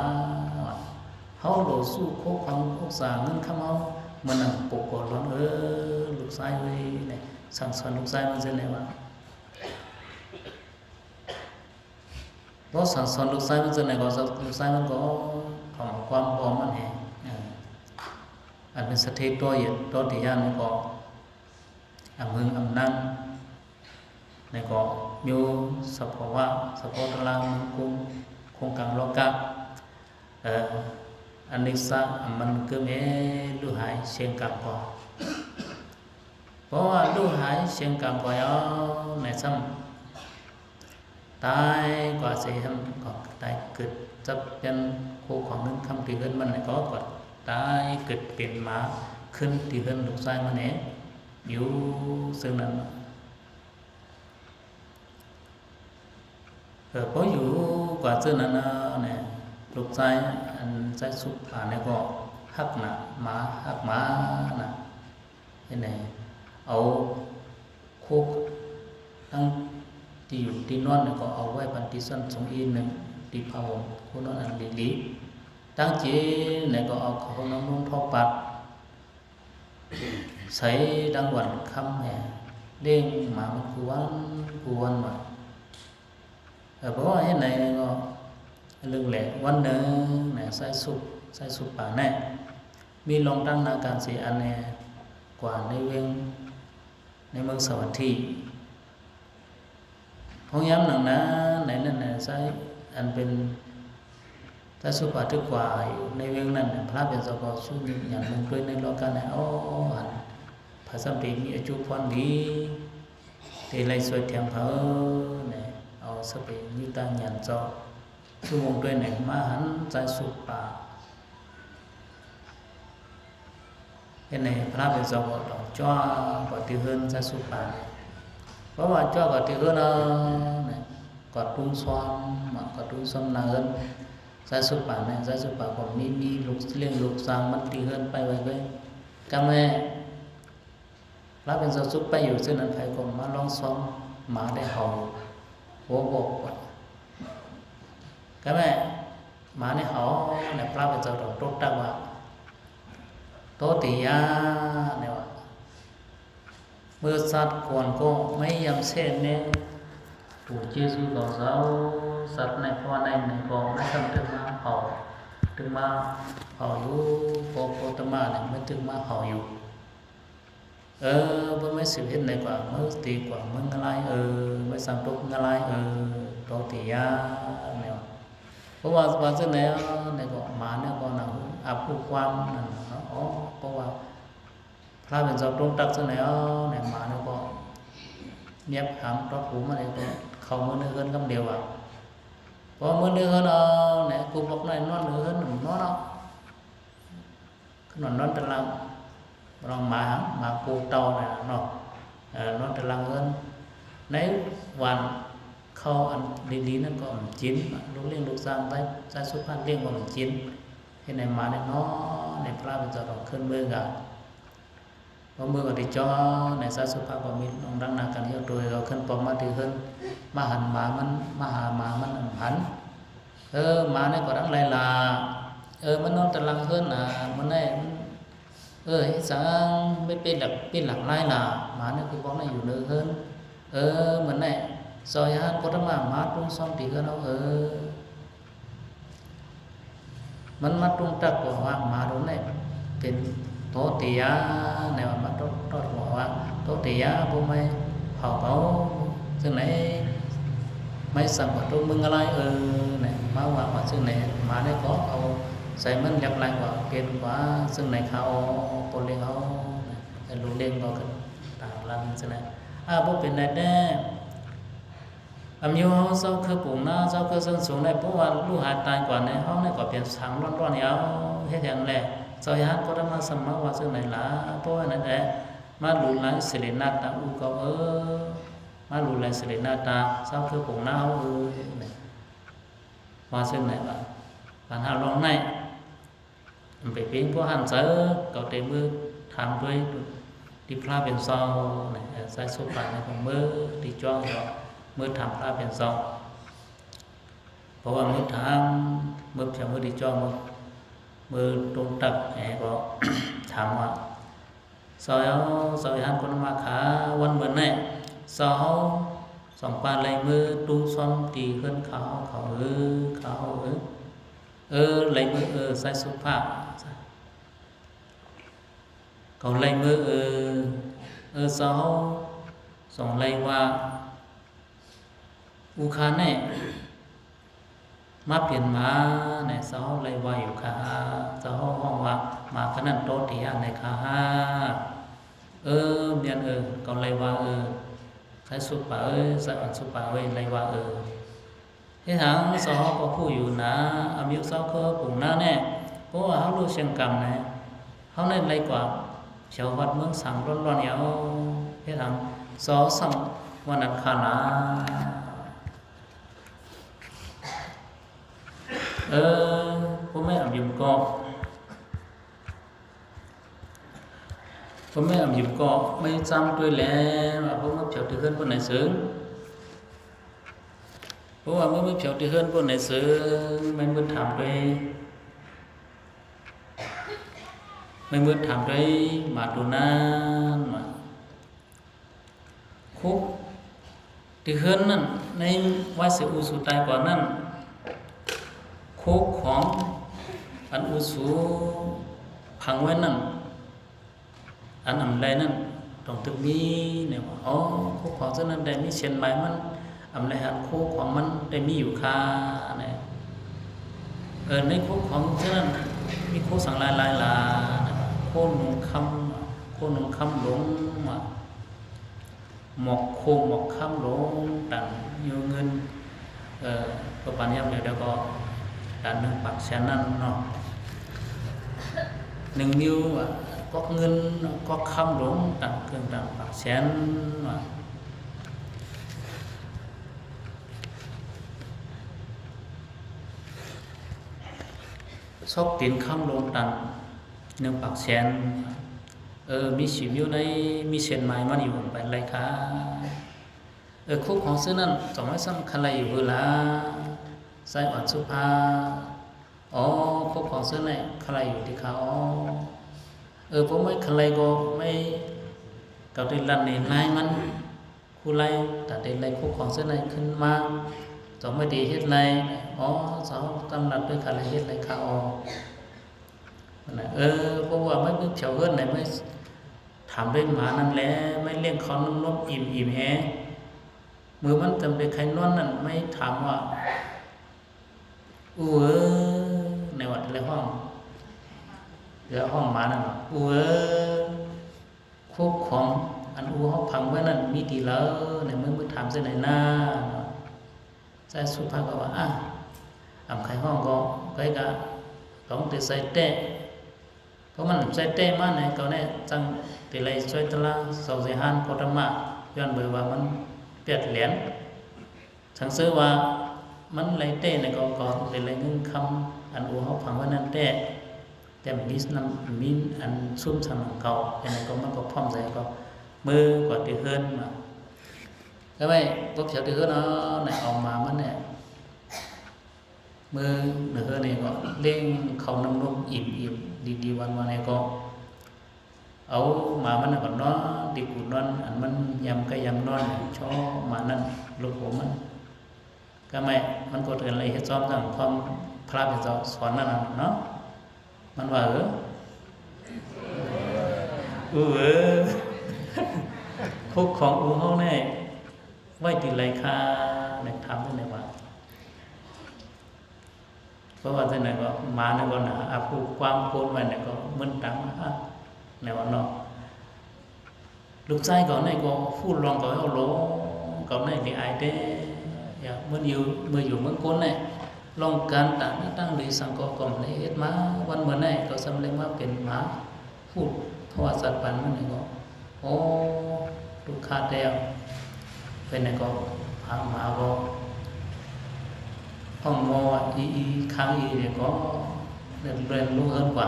ເຮົາໂລສູ້ໂຄຄອງອຸກສາເງິນຄຳເຮົາ ມານັ່ງປົກກອນລອນເອີ ລູກຊາຍເອີຍ ແນະ ສັ່ງສອນລູກຊາຍມັນເຊັ່ນໃດວ່າ ພໍສັ່ງສອນລູກຊາຍມັນເຊັ່ນໃດກໍ ລູກຊາຍມັນກໍຖອມຄວາມບໍ່ມັນແຮງ ເອີ ອັນເປັນສະເທໂຕເຢນ ໂຕຕິຍານນີ້ກໍ ອຳເຫິງອຳນານ ແລ້ວກໍມີສະພາວະ ສະເພາະຕາລາງເມືອງກຸງ ຄົງກາງໂລກະ ເອີ ອະນິດສະ ອຳມັນເກີມເອ ລູກຫາຍຊຽງກາງກອຍ ເພາະວ່າລູກຫາຍຊຽງກາງກອຍເອົາ ໃນຊ້ຳ ຕາຍກວ່າເສຍ ກໍຕາຍເກີດຈັບເປັນຄູ່ຂອງເງິນຄຳທີ່ເຮືອນມັນ ແລ້ວກໍຕາຍເກີດເປັນໝາຂຶ້ນທີ່ເຮືອນລູກຊາຍມັນເອງ ຢູ່ເຊິ່ງນັ້ນ ເອີ ພໍຢູ່ກວ່າເຊິ່ງນັ້ນແນ່ ລູກຊາຍ ອັນຊາຍສຸກພານີ້ກໍຮັກນະ ໝາ ຮັກໝານະ ເຮັດໃຫ້ເອົາ ໂຄກ ຕັ້ງທີ່ຢູ່ທີ່ນອນ ແລ້ວກໍເອົາໄວ້ບັນທີ່ຊັ້ນສູງອີກໜຶ່ງ ທີ່ຜ້າຫົ່ມຄູ່ນອນອັນດີໆ ຕັ້ງຈີນ ແລ້ວກໍເອົາເຂົ້ານ້ຳນົມເຂົ້າປັດ ໃສ່ດັ່ງວັນຄ່ຳແຮງ ລ້ຽງໝາມັນຄູ່ວັນ ຄູ່ວັນມາ. ເອີ ເພາະວ່າເຮັດໃດກໍເລື່ອງແຫຼະ ວັນໜຶ່ງນະ ຊາຍສຸກ ຊາຍສຸກປານະ ມີລອງຕັ້ງນາການເສຍອັນແນ່ກວ່າໃນເວງ ໃນເມືອງສາວັດຖີ ພວກຍາມນັ້ນນະ ໃນນັ້ນນະ ຊາຍ ອັນເປັນ ພະສຸພາຖືກກວາຢູ່ໃນເວລານັ້ນ ພະເປັນເຈົ້າກໍຊຸກຍືນຍັງເບິ່ງຕົວໃນໂລກະນະ ໂອ້ ຫັ້ນ ພະສຳຕິມີອາຍຸພອນດີ ທີ່ໄດ້ຊ່ວຍແຖມເຮົາ ເອົາສະເປຍຍືດຕາຍານເຈົ້າ ຊຸກວົງຕົວໃນມາຫັນໃຈສຸພາ ເຮັດໃຫ້ພະເປັນເຈົ້າກໍຕ້ອງຈ້ອງກວ່າທີ່ເຮືອນໃຈສຸພາ ເພາະວ່າຈ້ອງກວ່າທີ່ເຮືອນເອົາ ກໍຕຸ້ມຊອມ ກໍຕຸ້ມຊອມໜ້າເຮືອນໃຈສຸພາ ໃຈສຸພາກໍມີ ມີລູກ ລ້ຽງລູກຊ້າງມັນທີ່ເຮືອນໄປໄວໆ ກະແມ່ ພະເປັນເຈົ້າຊຸກໄປຢູ່ເຊັ່ນນັ້ນ ໃຜກໍມາລອງຊອມ ໝາໄດ້ເຫົ່າ ໂຫ ບອກວ່າ ກະແມ່ ໝາໄດ້ເຫົ່າ ແລ້ວພະເປັນເຈົ້າຕ້ອງຕົກຕັກວ່າ ໂຕຕິຍາ ແນວວ່າ ເມື່ອຊາດກ່ອນກໍໄມ່ຢາມເສນແນ ປູເຈຊູກໍເຊົາ ຊາດໃນພາວະໃນໃນກໍໄມ່ສຳເລັດມາເຮົາ ຕຶງມາເຮົາຢູ່ ກໍ ກໍຕະມານີ້ມັນຕຶງມາເຮົາຢູ່ ເອີ ບໍ່ແມ່ນສິເຮັດໃນກວ່າ ມື້ຕີກວ່າ ມື້ງະລາຍເອີ ໄມ່ສຳຕົກງະລາຍເອີ ໂຕຕິຍາ ແນວ ເພາະວ່າ ວ່າຈັ່ງໃດ ໃນກໍໝາແນວກໍນະ ອາບຮູ້ຄວາມນັ້ນເນາະ ເພາະວ່າ ພະເປັນເຈົ້າຕົງຕັກຊະແລ້ວ ແນມາແລ້ວກໍຫຍັບຫາງຕອດຫູມາແລ້ວກໍເຂົ້າມາໃນເຮືອນກຳດຽວ ອາ ພໍມາໃນເຮືອນເອົາແນ ກູບອກໃນນອນໃນເຮືອນນອນເນາະ ຄືນອນ ນອນຕາລາງ ລອງມາຫາ ມາກູເຕົ່າແນນະເນາະ ເອີ ນອນຕາລາງເຮືອນ ໃນວັນເຂົ້າອັນດີໆນັ້ນກໍບໍ່ກິນ ລູກລ້ຽງລູກຊ້າງໃຈ ໃຈສຸພານລ້ຽງກໍບໍ່ກິນ ເຮັດໃຫ້ມາແນນອນ ໃນພະເປັນເຈົ້າຕ້ອງຂຶ້ນເມືອກະ ພໍເມືອກະຕິຈອງໃນຊາດສຸພາກໍມີນ້ອງດັງໜ້າກັນເຫຍໂຕເຂົາຂຶ້ນປອມມາທີ່ເຮືອນ ມາຫັນໝາມັນ ມາຫາໝາມັນ ອຳຫັນ ເອີ ໝານີ້ກໍດັງໄລລາ ເອີ ມັນນອນຕາລາງເຮືອນນະ ມື້ໃນ ເອີ ເຮັດສັງ ໄປເປັນຫຼັກ ເປັນຫຼັກລາຍລາ ໝານີ້ຄືບອກໃນຢູ່ເນີເຮືອນ ເອີ ມື້ໃນ ຊອຍຫານໂຄຕະມາ ມາຕຸງຊອງຕີເຮືອນເຮົາ ເອີ ມັນມາຕຸງຕັກກວ່າວ່າ ໝາໂຕໃນເປັນໂຕຕິຍາ ແນວວ່າມາຕອດ ຕອດກວ່າວ່າ ໂຕຕິຍາ ບໍ່ໄມ່ເຜົາເຂົາ ເຊິ່ງໃນ ໄມ້ສຳກວ່າໂຕມຶງອາລາຍເອີ ແນ ມາວ່າວ່າເຊິ່ງໃນ ໝາໃນກໍເອົາໃສ່ມັນຢາກລາຍກວ່າ ເປັນກວ່າເຊິ່ງໃນຂາອອກ ບໍ່ລ້ຽງເອົາ ແຕ່ລູກລ້ຽງກໍຄືຕາມຫຼັງເຊິ່ງໃນ ອາ ບໍ່ເປັນໃດແດ່ ອາຍຸເຮົາເຊົາຄືປຸງນາ ເຊົາຄືເຊິ່ງສູງໄດ້ ເພາະວ່າລູກຫາຍຕາຍກວ່າໃນເຮົານີ້ກໍເປັນສັງລ້ອນໆເອົາ ເຮັດຫຍັງແລ ເຈົ້າຍານກໍໄດ້ມາສະໝັກວ່າເຊິ່ງໃດລະ ເພາະວ່ານັ້ນແຫຼະ ມາຫຼູໄຫຼສິລິນາຕາອູ່ເກົ່າເອີ ມາຫຼູໄຫຼສິລິນາຕາ ເຊົາຄືປຸງນາເຮົາເອີ ວ່າເຊິ່ງໃດລະ ບັນຫາລອງໃນ ໄປເປັນຜູ້ຫັນເຈີ ເຂົາແຕ່ມື້ຖາມດ້ວຍທີ່ພະເປັນເຈົ້າ ໃສ່ສຸບາໃນຂອງມື້ທີ່ຈ້ອງເນາະ ມື້ຖາມພະເປັນເຈົ້າ ເພາະວ່າມື້ຖາມ ມື້ພະ ມື້ທີ່ຈ້ອງ ມື້ຕົງຕັກແອກໍຖາມວ່າ ເຈົ້າ ເຈົ້າວິຫານຄຸນມາຄາ ວັນມື້ໃນ ເຈົ້າເຮົາສອງປາໄລມືຕຸ້ມຊອມຕີເຮືອນຂ້າເຮົາເຂົາເອີ ຂ້າເຮົາເອີ ເອີ ໄລມືເອີ ໃສ່ສຸພາ ເຂົາໄລມືເອີ ເອີ ເຈົ້າເຮົາສອງໄລວ່າ ອູຄາແນ ມາປ່ຽນມາແນ ເຈົ້າເຮົາໄລວ່າຢູ່ຄາ ເຈົ້າເຮົາຮ້ອງວ່າ ມາຄະນັ້ນໂຕຕິຍາໃນຄາ ເອີ ແມ່ນເອີ ເຂົາໄລວ່າເອີ ໃສ່ສຸພາເອີ ໃສ່ອັນສຸພາເອີ ໄລວ່າເອີ ເຮັດຫຍັງເຈົ້າເຮົາກໍຮູ້ຢູ່ນາ ອາມິວເຈົ້າຄືປຸງນາແນ ເພາະວ່າເຮົາຮູ້ຊຽງກຳແນ ເຮົາໃນໄລກວ່າ ແຖວວັດເມືອງສັງລ້ອນໆເອົາ ເຮັດຫຍັງເຈົ້າເຮົາສັງວ່ານັ້ນຄານາ ເອີ ບໍ່ແມ່ນອຳຢືມກໍ ພໍ່ແມ່ອຳຢືມກໍໄມ່ຈຳດ້ວຍແລ ວ່າບໍ່ມາແຖວທີ່ເຮືອນບໍ່ໄດ້ເສີງ ເພາະວ່າບໍ່ມາແຖວທີ່ເຮືອນບໍ່ໄດ້ເສີງ ແມ່ນບໍ່ຖາມດ້ວຍ ແມ່ນບໍ່ຖາມດ້ວຍ ມາໂຕນັ້ນວ່າ ຄຸກທີ່ເຮືອນນັ້ນ ໃນວາເສອູສູຕາຍກ່ອນນັ້ນ ຄູຂອງອັນອູສູພັງໄວ້ນັ້ນ ອັນອຳໄລນັ້ນຕ້ອງຕຶກມີແນວວ່າ ອໍ ຄູຂອງເຊິ່ງນັ້ນໄດ້ມີເຊັ່ນໝາຍມັນ ອຳໄລຫັນຄູຂອງມັນໄດ້ມີຢູ່ຄ່າແນວ ເອີ ໃນຄູຂອງເທື່ອນັ້ນ ມີຄູສັງຫຼາຍໆຫຼາຍ ຄູໜຸ່ງຄຳ ຄູໜຸ່ງຄຳຫຼວງ ໝວກ ໂຄໝວກຄຳຫຼວງ ຕັນນິ້ວເງິນ ເອີ ປະມານຍາມດຽວ ແລ້ວກໍຕັນໜຶ່ງປາກແສນນັ້ນເນາະ ໜຶ່ງນິ້ວ ກອກເງິນ ກອກຄຳຫຼວງ ຕັນເຄື່ອງຕັນປາກແສນວ່າ ຊອກຕີນຄຳຫຼວງ ຕັນໜຶ່ງປາກແສນ ເອີ ມີສີວິວໃນ ມີເສັ້ນໝາຍມັນຢູ່ ໄປໄລ່ຄ່າ ເອີ ຄູຂອງຊື່ນັ້ນ ຈອງໄວ້ຊ້ຳຄັນໄລ່ຢູ່ເຮີລາ ຊາຍອ່ອນສຸພາ ອໍ ຄູຂອງຊື່ນັ້ນ ຄັນໄລ່ຢູ່ຕິຄາ ອໍ ເອີ ບໍ່ແມ່ນຄັນໄລ່ກໍແມ່ນ ເຂົາໄດ້ລັດໃນລາຍມັນ ຄູໄລ່ ຕາເຕັນໄລ່ຄູຂອງເຊິ່ນໄລ່ຂຶ້ນມາ ຈອມໄມ້ຕີເຮັດໄລ່ ອໍ ສາວຕຳລັດດ້ວຍຄະໄລ່ເຮັດໄລ່ຄະອໍ ເອີ ເພາະວ່າໄມ້ເບິ່ງແຖວເຮືອນໄດ້ ໄມ້ຖາມດ້ວຍໝານັ້ນແຫຼະ ໄມ້ລ້ຽງເຂົ້ານຳນົມອີ່ມໆແຮ ມື້ມັນຈຳໄດ້ໄຄນອນນັ້ນ ໄມ້ຖາມວ່າ ອູເອີ ໃນວັດແລະຫ້ອງ ແລະຫ້ອງໝານັ້ນ ອູເອີ ໂຄກຂອງອັນອູເຮົາຝັງໄວ້ນັ້ນມີຕິເລີ ໃນມື້ມື້ຖາມເທື່ອໃດນາ ຊາຍສຸພາກໍວ່າ ອາ ອຳໄຄຫ້ອງກໍ ໄກກະຕ້ອງໄດ້ໃສ່ແຕ້ ເພາະມັນໃສ່ແຕ້ມາໃນເຂົາແນ່ຈັ່ງໄດ້ໄລ່ຊ່ວຍຕະລາເຊົາເສຍຫານກໍຕະມາ ຍ້ອນເບີວ່າມັນແປດແຫຼນ ສັງເສີວ່າມັນໄລ່ແຕ້ໃນເຂົາ ເຂົາໄດ້ໄລ່ເງິນຄຳ ອັນອູເຮົາຝັງໄວ້ນັ້ນແຕ້ ແຕ່ມີນຳ ມີອັນຊຸມສຳນຳເຂົາ ແລ້ວກໍມັນກໍພ້ອມໃຈກໍມືກວ່າທີ່ເຮືອນມາ ແລ້ວໄວ້ພົບແຖວທີ່ເຮືອນເອົາ ເອົາມາມັນແນ່ ມື້ເຮືອນີ້ກໍລ້ຽງເຂົ້ານ້ຳນົມອີ່ມໆ ດີໆ ຫວານໆ ແລ້ວກໍເອົາໝາມັນນະກໍນອນ ຕິດກູນອນ ອັນມັນຍາມໃກ້ຍາມນອນ ຊໍໝານັ້ນ ລູກໂອມັນ ກໍແມ່ ມັນກໍເຕືອນລະອຽດຊອບຕາມຄວາມພະເປັນເຈົ້າສອນນັ້ນນະເນາະ ມັນວ່າ ເອີ ອູເອີ ໂຄກຂອງອູເຮົາແນ່ ໄວ້ທີ່ໄລຄາ ແມ່ນຖາມເພິ່ນແນ່ວ່າ ເພາະວ່າຈັ່ງໃດກໍ ໝານີ້ກໍນະ ອາ ຜູ້ກວ້າງໂພນໄວ້ນີ້ກໍມຶນຕາມາ ແນວເນາະ ລູກຊາຍເຂົານີ້ກໍຜູ້ລອງເຂົາເອົາໂລ ເຂົານີ້ທີ່ອາຍແທ້ ເມື່ອຢູ່ ເມື່ອຢູ່ເມືອງກົນນີ້ ລອງການຕ່າງໆ ຫຼືສັງກໍ ກໍບໍ່ໄດ້ເຮັດມາ ວັນເມື່ອນີ້ກໍສຳເລັດມາເປັນໝາ ຜູ້ພະວ່າສັດປັນມັນນີ້ກໍ ໂອ້ ລູກຄ້າແຕ່ເປັນຫຍັງກໍ ພາມາກໍຮ້ອງໂມອີໆ ຄ້າງອີນີ້ກໍແລ່ນລົງເຮືອນກວ່າ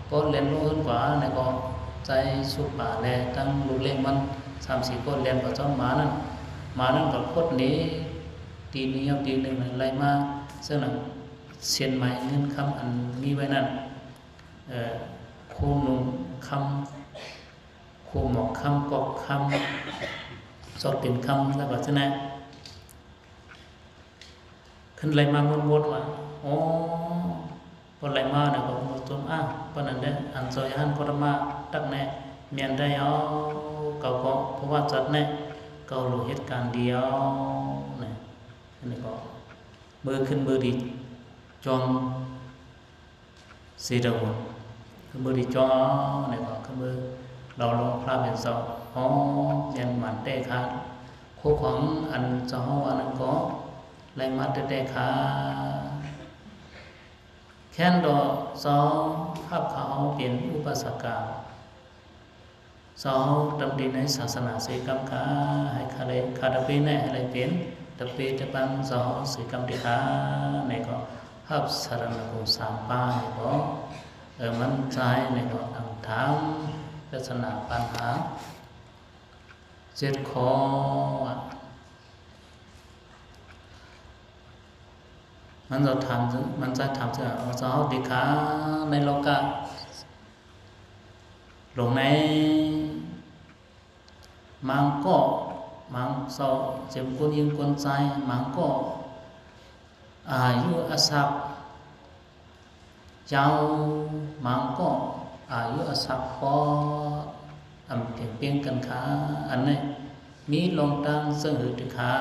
ກໍແລ່ນລົງເຮືອນກວ່ານີ້ກໍໃສ່ສຸບປາແລະທັງລູກເລັກມັນສາມສີ່ຄົນແລ່ນປະຈອມໝານັ້ນ ໝານັ້ນກໍຄົດໜີ ຕີໜີເອົາຕີໜຶ່ງໄລ່ມາ ເຊິ່ງນັ້ນເສັ້ນໝາຍເງິນຄຳອັນມີໄວ້ນັ້ນ ເອີ ໂຄໜຸ່ງຄຳ ໂຄໝອກຄຳ ກອກຄຳ ຊອກເປັນຄຳ ແລ້ວກໍຊະນະ ຂຶ້ນໄລ່ມາໝົດໆວ່າ ອໍ ພໍໄລ່ມາແລ້ວກໍໝົດຕົນ ອາ ປານນັ້ນແຫຼະ ອັນເຈົ້າຍານໂຄຕະມາຕັກແນ່ ແມ່ນໄດ້ເອົາ ເຂົາກໍເພາະວ່າຈັດແນ່ ເຂົາຮູ້ເຫດການດຽວນະ ອັນນີ້ກໍມື້ຂຶ້ນມື້ດີຈອງ ສີດາວົນ ຄືມືດີຈ່ອງ ແລ້ວກໍຄືມືເລົ່າລອງພະເປັນເຈົ້າ ອໍ ແມ່ນໝັ້ນແຕ່ຄະ ໂຄຂອງອັນເຈົ້າເຮົາອັນນັ້ນກໍໄລ່ມາແຕ່ແຕ່ຄະ ແຄ້ນດອກເຈົ້າ ຮັບເຂົາເປັນອຸປາສະກາ ເຈົ້າ ດຳດິໃນສາສະໜາເສກຳຄະ ໃຫ້ຂ້າໄດ້ ຂ້າຕະເປແນ່ ໃຫ້ໄດ້ເປັນຕະເປຕະປັງເຈົ້າເສກຳຕິຄະ ໃນກໍຮັບສາລະນະຄຸນສາມປາ ໃນກໍ ເອີ ມັນຊາຍ ໃນກໍຕັ້ງຖາມປັດສະນາປັນຫາເຈັດຂໍ້ ມັນຈະຖາມ ມັນຈະຖາມເຈົ້າ ເຈົ້າຕິຄະ ໃນໂລກະ ລົງໃນ ມັງກໍ ມັງເຈົ້າ ເຈັມກຸນຍິງກຸນຊາຍ ມັງກໍ ອາຍຸອາສັກ ເຈົ້າ ມັງກໍ ອາຍຸອາສັກ ກໍອຳພຽງປ່ຽງກັນຄະ ອັນນີ້ ມີລອງຕ່າງເຊິ່ງຫືອຕິຄະ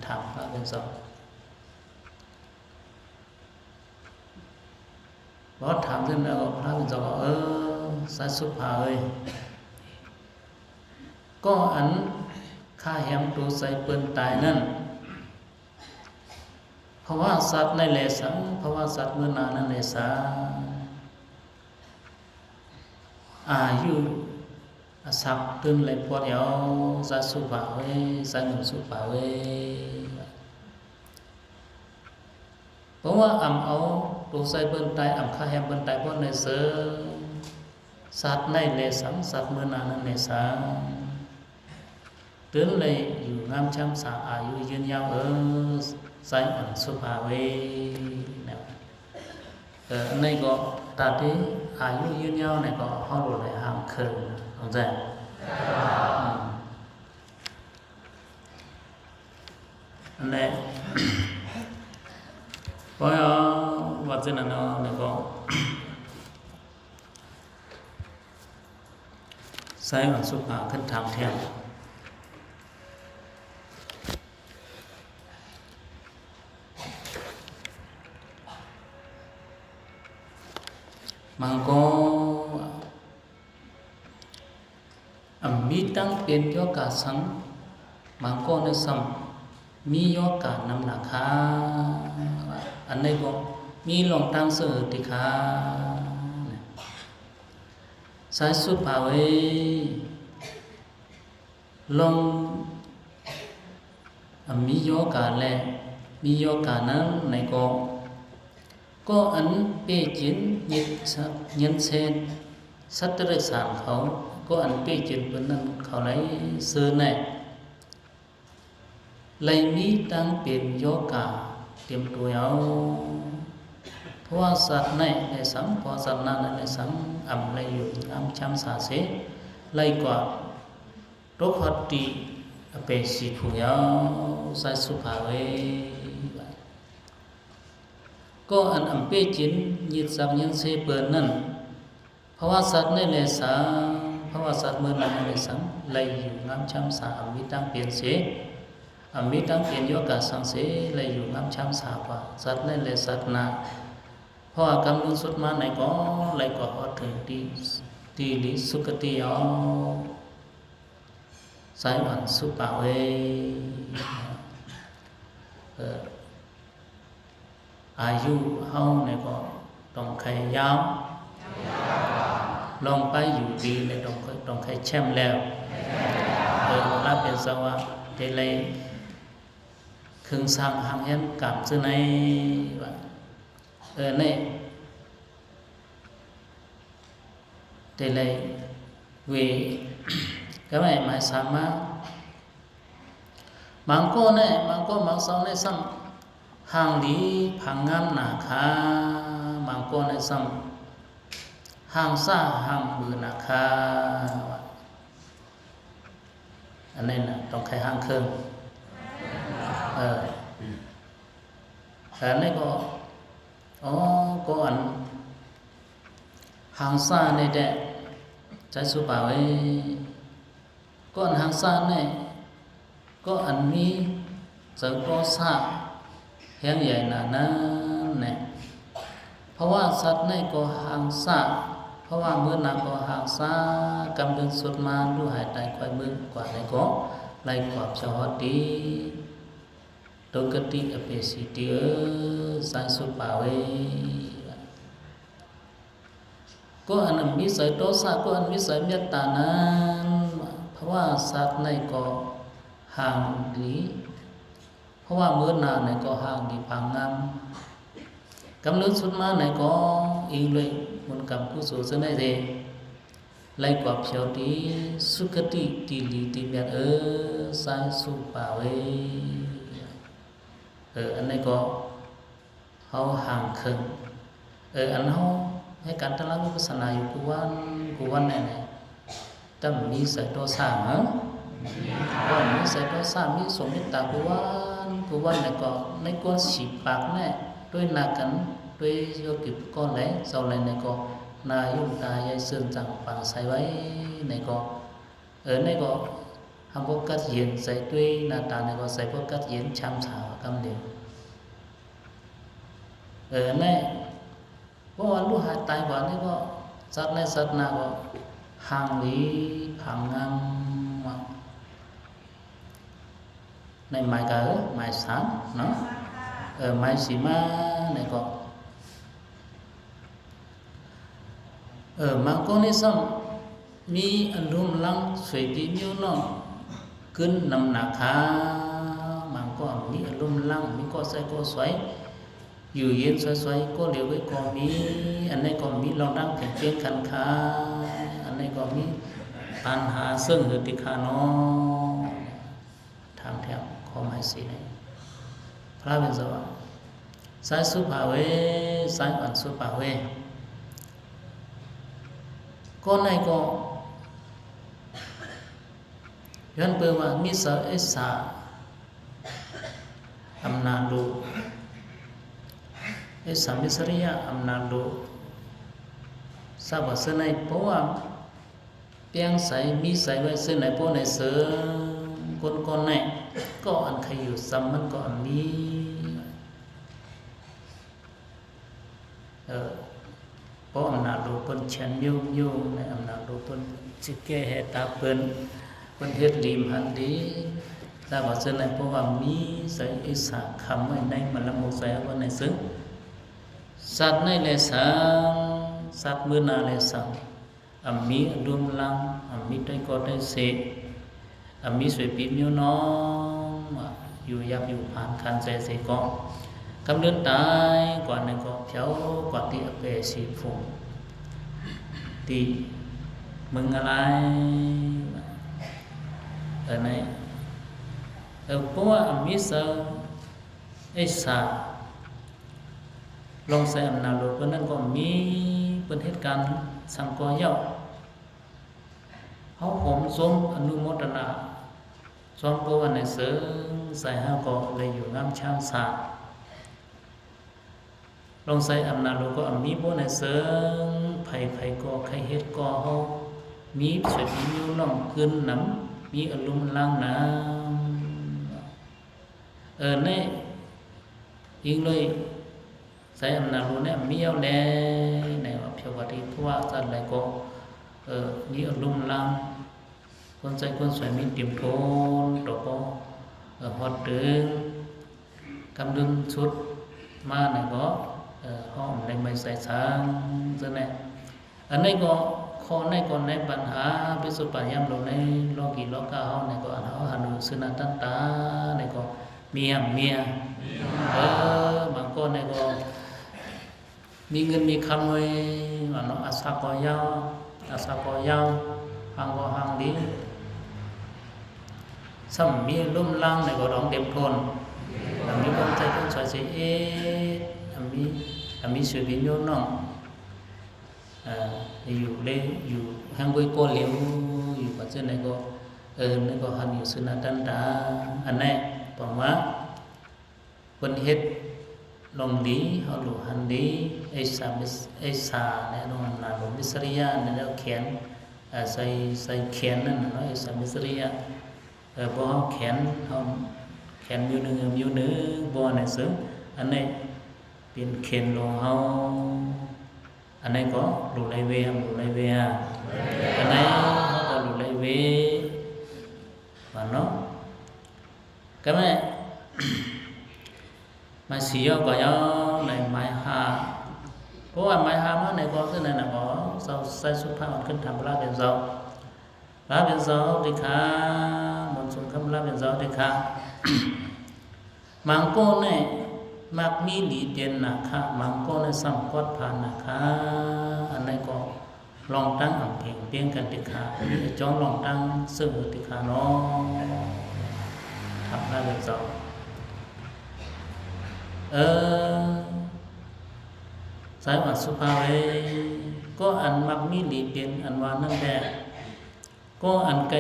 ຖາມພະເປັນເຈົ້າ. ພໍຖາມເທື່ອແລ້ວ ພະເຈົ້າກໍ ເອີ ຊາຍສຸພາເອີຍ, ກໍອັນຂ້າແຮມໂຕໃສ່ເປີ້ນຕາຍນັ້ນ ພະວະຊາດໃນແລສັງ, ພະວະຊາດເມື່ອໜ້ານັ້ນແລສັງ, ອາຍຸອາສັກຕື່ນໄຫຼພວດແອວ, ຊາຍສຸພາເອີຍ, ຊາຍໜຸ່ມສຸພາເອີຍ. ເພາະວ່າອຳເອົາໂຕໃສ່ເພິ່ນຕາຍ, ອຳຂ້າແຮມເພິ່ນຕາຍພວດໃນເສີງ, ຊາດໃນແລສັງ, ຊາດເມື່ອໜ້ານັ້ນແລສັງ, ຕື່ນໄດ້ຢູ່ງາມຊຳສາ, ອາຍຸຍືນຍາວເອີ, ຊາຍອ່ອນສຸພາເອີຍ. ເອີ ອັນນີ້ກໍຕາມທີ່ອາຍຸຍືນຍາວນີ້ກໍເຮົາຮູ້ໄດ້ຫ້າງເຄີງ ເຂົ້າໃຈ? ອືມ ອັນນີ້ ພໍວ່າຊັ້ນນະເນາະ, ແລ້ວກໍ ຊາຍອ່ອນສຸພາຂຶ້ນຖາມແທນ. ມັງກໍ ອຳມີຕັ້ງເປັນຍອກາສັງ, ມັງກໍແນວຊ້ຳມີຍອການຳນາຄາ, ອັນໃດກໍມີລອງຕັ້ງເສີດຕິຄາ. ຊາຍສຸພາເອີຍ, ລອງ ອາ ມີຍອກາແລະ ມີຍອການັ້ນໃນກໍ ກໍອັນເປຈິນຍິດສັດເຍັນເຊນ ສັດຕະເລກສານເຂົາ, ກໍອັນເປຈິນເພິ່ນນັ້ນເຂົາໄດ້ເຊີນແນ ໄລມີຕັ້ງເປັນຍອກາເຕັມຕົວເອົາ. ເພາະວ່າສັດໃນແລະສັງ, ເພາະສັດນັ້ນແລະສັງ ອຳໄລຢູ່ງາມຊຳສາເສ ໄລກວ່າ ຕົກຮອດຕິອະເປສີພູເອົາ, ຊາຍສຸພາເອີຍ. ກໍອັນອຳເປຈິນຍິດສັດເຍັນເຊເປີນນັ້ນ ພະວະສັດໃນແລສັງ, ພະວະສັດເມື່ອນາໃນແລສັງ ໄລຢູ່ງາມຊຳສາ ອຳມີຕັ້ງເປັນເສ, ອຳມີຕັ້ງເປັນຍອກາສັງເສ ໄລຢູ່ງາມຊຳສາກວ່າສັດໃນແລສັດນາ. ເພາະວ່າກຳນົດສຸດມາໃນກໍ ໄລກໍຮອດເຖິງທີ່ ທີ່ລີສຸຄະຕິເອົາ. ຊາຍອ່ອນສຸພາເອີຍ, ເອີ ອາຍຸເຮົານີ້ກໍຕ້ອງໄຄຍາວ, ລອງໄປຢູ່ດີນີ້ຕ້ອງ ຕ້ອງໄຄແຊມແລ້ວ. ເອີ ລາວເປັນສາວະເດໄລ ເຄິ່ງສ້າງຮ່າງແຮມກາມຊື່ໃນວ່າ ເອີ ໃນ ເຕໄລເວ ກະໄມ ມາສາມາ ມັງກໍແນ ມັງກໍມັງເຊົາໃນຊ້ຳ ຮ່າງດີຜັງງາມໜ້າຄາ ມັງກໍໃນຊ້ຳ ຮ່າງຊ້າຮ່າງເບື່ອໜ້າຄາ ອັນນີ້ນະ ຕ້ອງໄຄຮ່າງເຄິ່ງ ເອີ ແຕ່ໃນກໍ ອໍ ກໍອັນ ຮັງສານີ້ແດ່ ໃຈສຸພາເອີຍ ກໍອັນຮັງສານີ້ ກໍອັນມີໃຈກໍສາແຮງໃຫຍ່ໜານານແນ່ ເພາະວ່າສັດໃນກໍຮັງສາ ເພາະວ່າມື້ໜ້າກໍຮັງສາ ກຳເດີນສຸດມາ ລູກຫາຍຕາຍຄ່ອຍເບິ່ງກວ່າໃດກໍ ໄລ່ກວ່າເຈົ້າຮອດດີ ໂຕກະຕິອະເປສີຕິເອີ ສາຍສຸພາເອີຍ ກໍອັນມີໃຈຕໍ່ສາ ກໍອັນມີໃຈເມດຕານັ້ນ ເພາະວ່າສັດໃນກໍຮ່າງດີ ເພາະວ່າມື້ໜ້າໃນກໍຮ່າງດີພາງງາມ ກຳເນີດສຸດມາໃນກໍອີງດ້ວຍບຸນກຳກຸສົນເຊິ່ງໄດ້ເດ ໄລ່ກວ່າພຽວຕິ ສຸຄະຕິ ທີ່ດີທີ່ແມ່ນເອີ ສາຍສຸພາເອີຍ ເອີ ອັນນີ້ກໍເຮົາຫ່າງເຄິ່ງ ເອີ ອັນເຮົາເຮັດການຕະລະວິປັດສະນາຢູ່ກູວັນ ກູວັນແນ່ໆ ຕຳມີໃສຕໍ່ສ້າງ ເອີ ມີໃສຕໍ່ສ້າງ ມີສົມເມດຕາກູວັນ ກູວັນແລ້ວກໍໃນກວນສີປາກແນ່ ດ້ວຍໜ້າກັນ ດ້ວຍໂຍຕິປະກອນແລ ເຈົ້າແລໃນກໍ ໜ້າຢູ່ຕາໃຫຍ່ເຊິ່ງຈັງປາງໃສໄວ້ໃນກໍ ເອີ ໃນກໍຫາບໍ່ກັດເຢັນໃສດ້ວຍໜ້າຕາໃນກໍໃສບໍ່ກັດເຢັນຊຳສາກຳເດ ເອີ ໃນ ເພາະວ່າລູກຫາຍຕາຍກວ່ານີ້ກໍ ສັດໃນສັດໜ້າກໍຫ່າງຫຼີ ຜາງງາມ ໃນໝາຍກະ ໝາຍສາມເນາະ ເອີ ໝາຍສີ່ມານີ້ກໍ ເອີ ມາໂກນີ້ຊ້ຳ ມີອາລົມຫຼັງ ຊ່ວຍພີ່ນ້ອງ ກຶນນຳນາຄາ ບາງກໍມີອາລົມຫຼັງ ມີກໍໃສ່ກໍສວຍ ຢູ່ເຢັນສວຍໆ ກໍເລວໄວ້ກໍມີ ອັນໃດກໍມີລອງດັງເປັນເພງຄັນຄາ ອັນໃດກໍມີປັນຫາເຊິ່ງເຫີຕິຄາເນາະ ຖາມແຖມຂໍ້ໝາຍສີ່ໃນ ພະເປັນເຈົ້າວ່າ ຊາຍສຸພາເວ ຊາຍອ່ອນສຸພາເວ ກໍໃນກໍ ຍ້ອນເປີວ່າມີສາເອສາ ອຳນາດໂລ ເອສາມິດສະລິຍະ ອຳນາດໂລ ຊາບວ່າເຊິ່ງໃນ ເພາະວ່າ ແປງໃສ ມີໃສໄວ້ເຊິ່ງໃນໂປໃນເສີງ ຄົນກ່ອນໃນ ກໍອັນໃຄຢູ່ຊ້ຳມັນກໍອັນມີ ເອີ ເພາະອຳນາດໂລເພິ່ນແຂນໂຍງໆ ໃນອຳນາດໂລເພິ່ນຊິແກ້ໃຫ້ຕາເພິ່ນ ເພິ່ນເຮັດດີມຫັນດີ ແຕ່ວ່າເຊິ່ງໃນເພາະວ່າມີໃສເອສາຄຳໄວ້ໃນມະລະມຸກໃສເອົາໄວ້ໃນເຊິ່ງ ສັດໃນແລສັງ ສັດມື້ໜ້າແລສັງ ອຳມີອາລຸມລັງ ອຳມີໄຕກໍໄຕເສ ອຳມີສວຍປີມຢູ່ນ້ອງ ຢູ່ຢາກຢູ່ຜ່ານຄັນໃຈເສກໍ ກຳເດີນຕາຍກວ່ານັ້ນກໍ ເພິ່ນກວ່າຕິອະເປສີພຸງ ຕິເມືອງງາລາຍ ເອີ ໃນ ເອີ ເພາະວ່າອຳມີເຊີ ເອສາ ລອງໃສ່ອຳນາດໂລເພິ່ນນັ້ນກໍມີ ເພິ່ນເຮັດການສັງກໍເຍົາະ ເຮົາໂຮມຊົມອະນຸໂມທະນາ ຊ່ວງໂປອັນໃນເຊີງ ໃສ່ເຮົາກໍໄດ້ຢູ່ງາມຊ້າງສາ ລອງໃສ່ອຳນາດໂລກໍອຳມີໂປໃນເຊີງ ໃຜໆກໍໃຄເຮັດກໍເຮົາ ມີສວຍປີມຢູ່ນ້ອງຄືນນຳ ມີອາລຸມລັງນຳ ເອີ ແນ່ ອີງເລີຍ ໃສ່ອຳນາດໂລແນ່ ມີເອົາແນ່ ໃນວ່າພຽວກະທີ່ພວກສັດຫຼາຍກໍ ເອີ ມີອາລຸມລັງ ຄົນໃສ່ຄົນສວຍມີເຕັມໂທນ ໂຕກໍ ເອີ ຮອດເຕີງ ກຳດຶງຊຸດມາແນ່ກໍ ເອີ ຫ້ອງໃນໄມ້ໃສ່ສາງ ຊັ້ນແນ່ ອັນໃດກໍ ຂໍ້ໃດກໍໃນບັນຫາ ເປັນສຸປາຍາມໂລໃນໂລກີໂລກາເຮົາໃນກໍ ອັນເຮົາຫັນຫູຊຶນາຕັນຕາໃນກໍ ເມຍ ເມຍ ເອີ ບາງຄົນໃນກໍ ມີເງິນມີຄຳເວີຍ ວ່າເນາະ ອາສາກໍຍາວ ອາສາກໍຍາວ ຮ່າງກໍຮ່າງດີ ຊ້ຳມີລຸມລັງໃນກໍດອງເຕັມທົນ ແລະມີຄວາມໃຈຄວາມສວຍເສເອດ ແລະມີ ແລະມີສວຍວິນໂຍນນ້ອງ ເອີ ຢູ່ເລ ຢູ່ແຫ່ງເວີຍກໍເລວ ຢູ່ປະເທດໃດກໍ ເອີ ໃນກໍຫັນຢູ່ຊຶນາຕັນຕາ ອັນໃດ ປະມານ ເພິ່ນເຮັດລອງດີ ເຮົາຫຼູຫັນດີ ເອສາມິດ ເອສາແນະ ນ້ອງອຳນາດ ແລະ ມິດສະລິຍາ ແນະ ແລ້ວແຂນ ເອີ ໃສ່ ໃສ່ແຂນນັ້ນນະເນາະ ເອສາມິດສະລິຍາ ເອີ ບໍ່ເຮົາແຂນ ເຮົາແຂນນິ້ວໜຶ່ງ ນິ້ວໜຶ່ງ ບໍ່ໃນເຊິ່ງ ອັນໃດເປັນແຂນຫຼວງເຮົາ ອັນໃດກໍຫຼູໄລເວ ຫຼູໄລເວ ອັນໃດເຮົາກໍຫຼູໄລເວ ວ່າເນາະ ກະແມ່ນ ໝາຍສີ່ກໍເອົາ ໃນໝາຍຫ້າ ເພາະວ່າໝາຍຫ້າມາໃນກໍຄືນັ້ນນະ ກໍເຈົ້າໃສ່ສຸພາບຂຶ້ນຖາມພະລາເປັນເຈົ້າ ພະລາເປັນເຈົ້າເດີຄ່າ ບົນສູງຄຳພະລາເປັນເຈົ້າເດີຄ່າ ມັງກໍແນ່ ມັກມີດີເດັ່ນນາຄະ ມັງກໍແນ່ ສຳກວດຜ່ານນາຄະ ອັນໃດກໍ ລອງຕັ້ງອຳເພັງປ່ຽນກັນຕິຂາ ມີຈອງລອງຕັ້ງເຊິ່ງຕິຂາເນາະ ທັບລະເຈົ້າ ເອີ ສາຍອານສຸພາເອ ກໍອັນມັກມີດີເດັ່ນອັນວ່ານັ້ນແດ່ ກໍອັນໄກ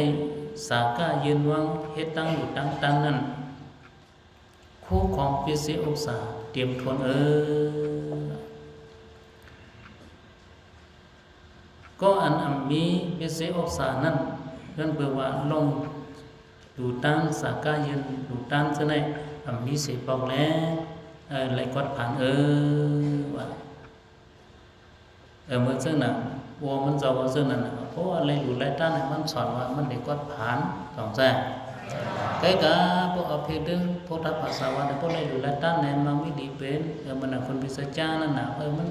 ສາກາຢືນວັງ ເຮັດຕັ້ງຢູ່ຕັ້ງຕັ້ງນັ້ນ ຄູ່ຂອງປິເສອົກສາ ຕຽມທົນເອີ ກໍອັນອຳມີປິເສອົກສານັ້ນ ຍ້ອນເບິ່ງວ່າລົງດູຕານສາກາຢືນດູຕານຊະໄນ ອຳມີເສປອກແລ ເອີ ໄລກອດຜ່ານເອີ ວ່າ ເອີ ເໝືອນເຊິ່ງນັ້ນ ໂອ ມັນເຈົ້າວ່າເຊິ່ງນັ້ນນະ ເພາະວ່າໄລ່ລູໄລ່ຕ້ານໃຫ້ມັນສອນວ່າມັນໄດ້ກວດຜານ ຕ້ອງໃຊ້ ໃກ້ກະພວກອະເພດ ພວກທັບພາສາວັນ ພວກໄລ່ລູໄລ່ຕ້ານໃຫ້ມັນມີດີເປັນ ເອີ ມັນນະ ຄຸນພິສຈານັ້ນນະ ເອີ ມັນ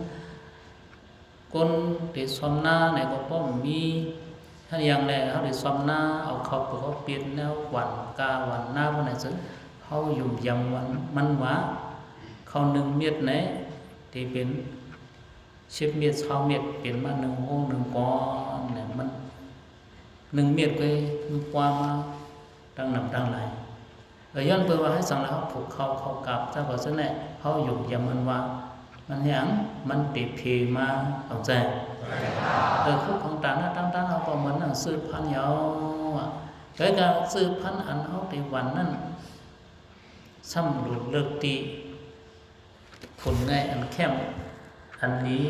ຄົນໄດ້ຊອມນາໃນກໍປ້ອມມີ ຖ້າຢ່າງໃດເຮົາໄດ້ຊອມນາ ເອົາເຂົ້າປະກອບປ່ຽນແນວຫວ່ານກາຫວ່ານນາ ພວກນັ້ນເຊິ່ງ ເຮົາຢ້ຽມຢາມມັນວ່າ ເຂົ້າໜຶ່ງເມັດໃນ ທີ່ເປັນ ສິບເມັດ ຊາວເມັດ ເປັນມາໜຶ່ງໂຮງໜຶ່ງກ້ອນ ແລ້ວມັນ ໜຶ່ງເມັດກໍມັນກວ້າງມາຕັ້ງນຳຕັ້ງຫຼາຍ ເອີ ຍ້ອນເພິ່ນວ່າໃຫ້ສັງລະເຮົາຜູກເຂົ້າ ເຂົ້າກາບ ເຈົ້າກໍຊັ້ນແຫຼະ ເຮົາຢົກຢາມັນວ່າ ມັນຫຍັງ ມັນເຕເພມາ ເຂົ້າໃຈ ເອີ ຄຸກຂອງຕານະຕ່າງໆ ເຮົາກໍເໝືອນໜັງສືບພັນເອົາ ແຕ່ການສືບພັນອັນເຮົາໄດ້ຫວ່ານນັ້ນ ຊ່ຳຫຼູເລິກຕິ ຜົນໄງ ອັນແຄມ ອັນດີ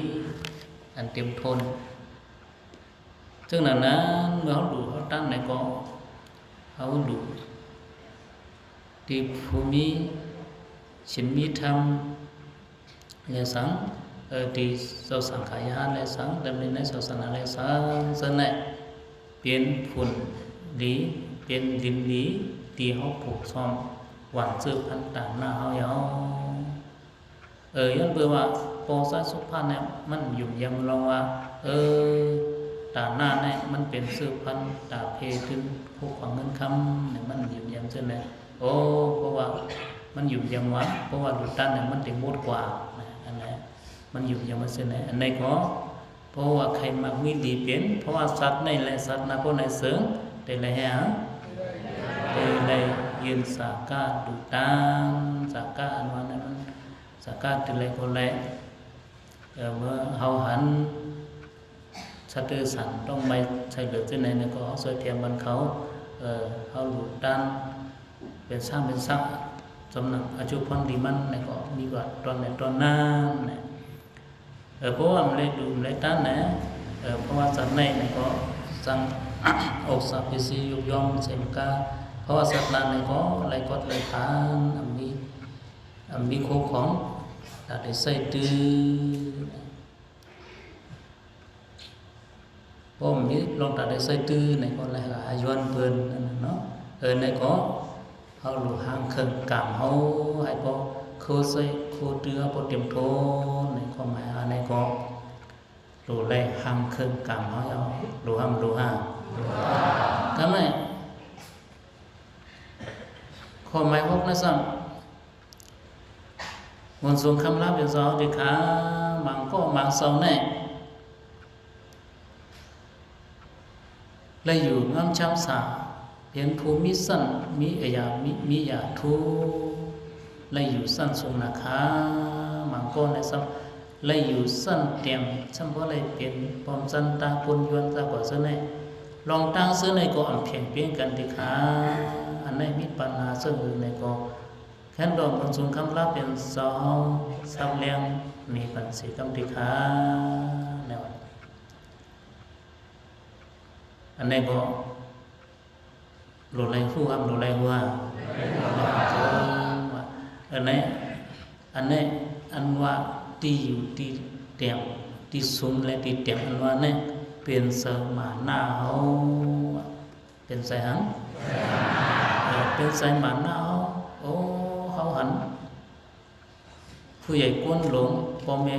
ອັນເຕັມທົນ ເຊິ່ງນັ້ນນະ ເມື່ອເຮົາຫຼູເຮົາຕັນໃນກໍ ເຮົາຫຼູ ທີ່ຜູ້ມີສິນມີທຳ ແລະສັງ ເອີ ທີ່ເຈົ້າສັງຂາຍານ ແລະສັງ ດຳເນີນໃນສາສະໜາ ແລະສັງ ເຊິ່ງນັ້ນແຫຼະ ເປັນຜົນດີ ເປັນດິນດີ ທີ່ເຮົາຜູກຊ້ອມ ຫວ່ານສືບພັນຕານະເຮົາເອົາ ເອີ ຍ້ອນເພິ່ນວ່າ ພໍສາຍສຸພານນີ້ ມັນຢ້ຽມຢາມລອງວ່າ ເອີ ຕານະນີ້ມັນເປັນສືບພັນຕາເພທຶນ ພວກຂອງເງິນຄຳນີ້ ມັນຢ້ຽມຢາມເຊັ່ນໃດ ໂອ ເພາະວ່າມັນຢ້ຽມຢາມວ່າ ເພາະວ່າລູກຕານນີ້ມັນໄດ້ໝົດກວ່າ ອັນນັ້ນ ມັນຢ້ຽມຢາມວ່າເຊັ່ນໃດ ອັນໃດກໍ ເພາະວ່າໃຜມັກມີດີເປັນ ເພາະວ່າສັດໃນ ແລະສັດນະ ພວກໃນເຊິ່ງ ແຕ່ລະແຫ່ງ ແຕ່ໄດ້ຍື່ນສາກາດູຕາມ ສາກາອັນວ່ານັ້ນມັນ ສາກາແຕ່ລະຄົນແລະ ເອີ ເມື່ອເຮົາຫັນ ສະເຕີສັນ ດອກໄມ້ ໃສ່ເຫຼືອຈັ່ງໃດ ແລ້ວກໍເຮົາຊ່ວຍແຖມບັນເຂົາ ເອີ ເຮົາລູກຕານ ເປັນຊ້າງເປັນສັກ ສຳນັກອາຈຸພອນດີມັນ ແລ້ວກໍມີວ່າຕອນໃດຕອນນັ້ນ ເອີ ເພາະວ່າມັນໄດ້ດູໄດ້ຕານແຫຼະ ເອີ ເພາະວ່າສັດໃນນີ້ກໍສັງອອກສັບເປສີຍຸກຍອມເຊັ່ນກາ ເພາະວ່າສັດນັ້ນນີ້ກໍໄລ່ກົດໄລ່ຖານ ອັນມີ ອັນມີໂຄຂອງ ຕາໄດ້ໃສ່ຕື້ ບໍ່ມີລອງຕາໄດ້ໃສ່ຕື້ ໃນກໍໄລ່ຫາຍວນເພິ່ນນັ້ນເນາະ ເອີ ໃນກໍ ເຮົາຫຼູຮ່າງເຄື່ອງກາມເຮົາໃຫ້ພໍ ຄືໃສ່ຄືຕື່ເຮົາພໍເຕັມໂທນ ໃນຄວາມໝາຍອັນໃດກໍ ຫຼູໄລ່ຮ່າງເຄື່ອງກາມເຮົາ ເຮົາຫຼູຮ່າງ ຫຼູຮ່າງ ກາໄມ້ ຂໍ້ໝາຍຫົກນະຊ້ຳ ມົນສູງຄຳລາເປັນເຈົ້າເດຂາ ບາງກໍບາງເຊົາແນ່ ໄລຢູ່ງາມຊຳສາ ເປັນຜູ້ມີຊັ້ນ ມີອາຍາ ມີ ມີຍາທູ ໄລຢູ່ຊັ້ນສູງນາຄາ ບາງກໍໃນຊ້ຳ ໄລຢູ່ຊັ້ນຕຽມ ຊ້ຳບໍ່ໄລເປັນປ້ອມຊັ້ນຕາຄົນຍວນຕາກວ່າເຊິ່ງໃນ ລອງຕ່າງເຊິ່ງໃນກໍອຳພຽງພຽງກັນຕິຄາ ອັນໃນມີປັນຫາເຊິ່ງອື່ນໃນກໍ ແຄ້ນດອກບຸນສູງຄຳລາເປັນເຈົ້າ ສັບແລງມີປັນສີກຳຕິຄາ ແນວ ອັນໃດກໍ ໂລໄລຮູ້ຮັບໂລໄລຮູ້ ອັນໃດ ອັນໃດ ອັນວ່າທີ່ຢູ່ທີ່ຕຽມ ທີ່ຊຸມ ແລະ ທີ່ຕຽມ ອັນວ່ານີ້ ເປັນໄຊມານະເຮົາ ເປັນໄຊຫຍັງ? ເອີ ເປັນໄຊມານະເຮົາ ໂອ ເຮົາຫັນ ຜູ້ໃຫຍ່ກົ້ນຫຼົງ ພໍ່ແມ່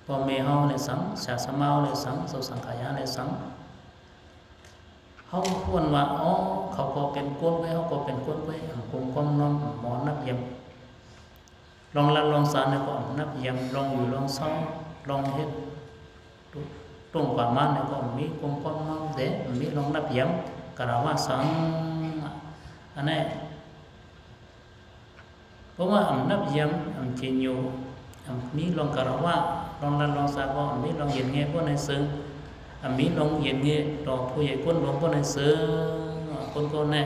ພໍ່ແມ່ເຮົາແລະສັງ ຊາດສະເໝົາແລະສັງ ເຈົ້າສັງຂະຍາແລະສັງ ເຮົາຄວນວ່າ ອໍ ເຂົາກໍເປັນຄົນເວີຍ ເຮົາກໍເປັນຄົນເວີຍ ອຳກົມຄວາມນ້ອມ ໝໍນັບຢາມ ລອງລັດລອງຊານແລ້ວກໍອຳນັບຢາມ ລອງຢູ່ລອງເຊົາ ລອງເຮັດ ຕົງກວ່າມາແລ້ວກໍມີກົມຄວາມນ້ອມເດ ມີລອງນັບຢາມ ກາລະວະສັງ ອັນນີ້ ເພາະວ່າອຳນັບຢາມ ອຳຈິນໂຍ ອຳມີລອງກາລະວະ ລອງລັດລອງຊານ ກໍອຳມີລອງເຢັນແງ່ພວກໃນເຊິ່ງ ອຳມີລອງເຢັນແງ່ຕໍ່ຜູ້ໃຫຍ່ກົ້ນຫຼົງພວກໃນເຊິ່ງ ຄົນກໍແນ່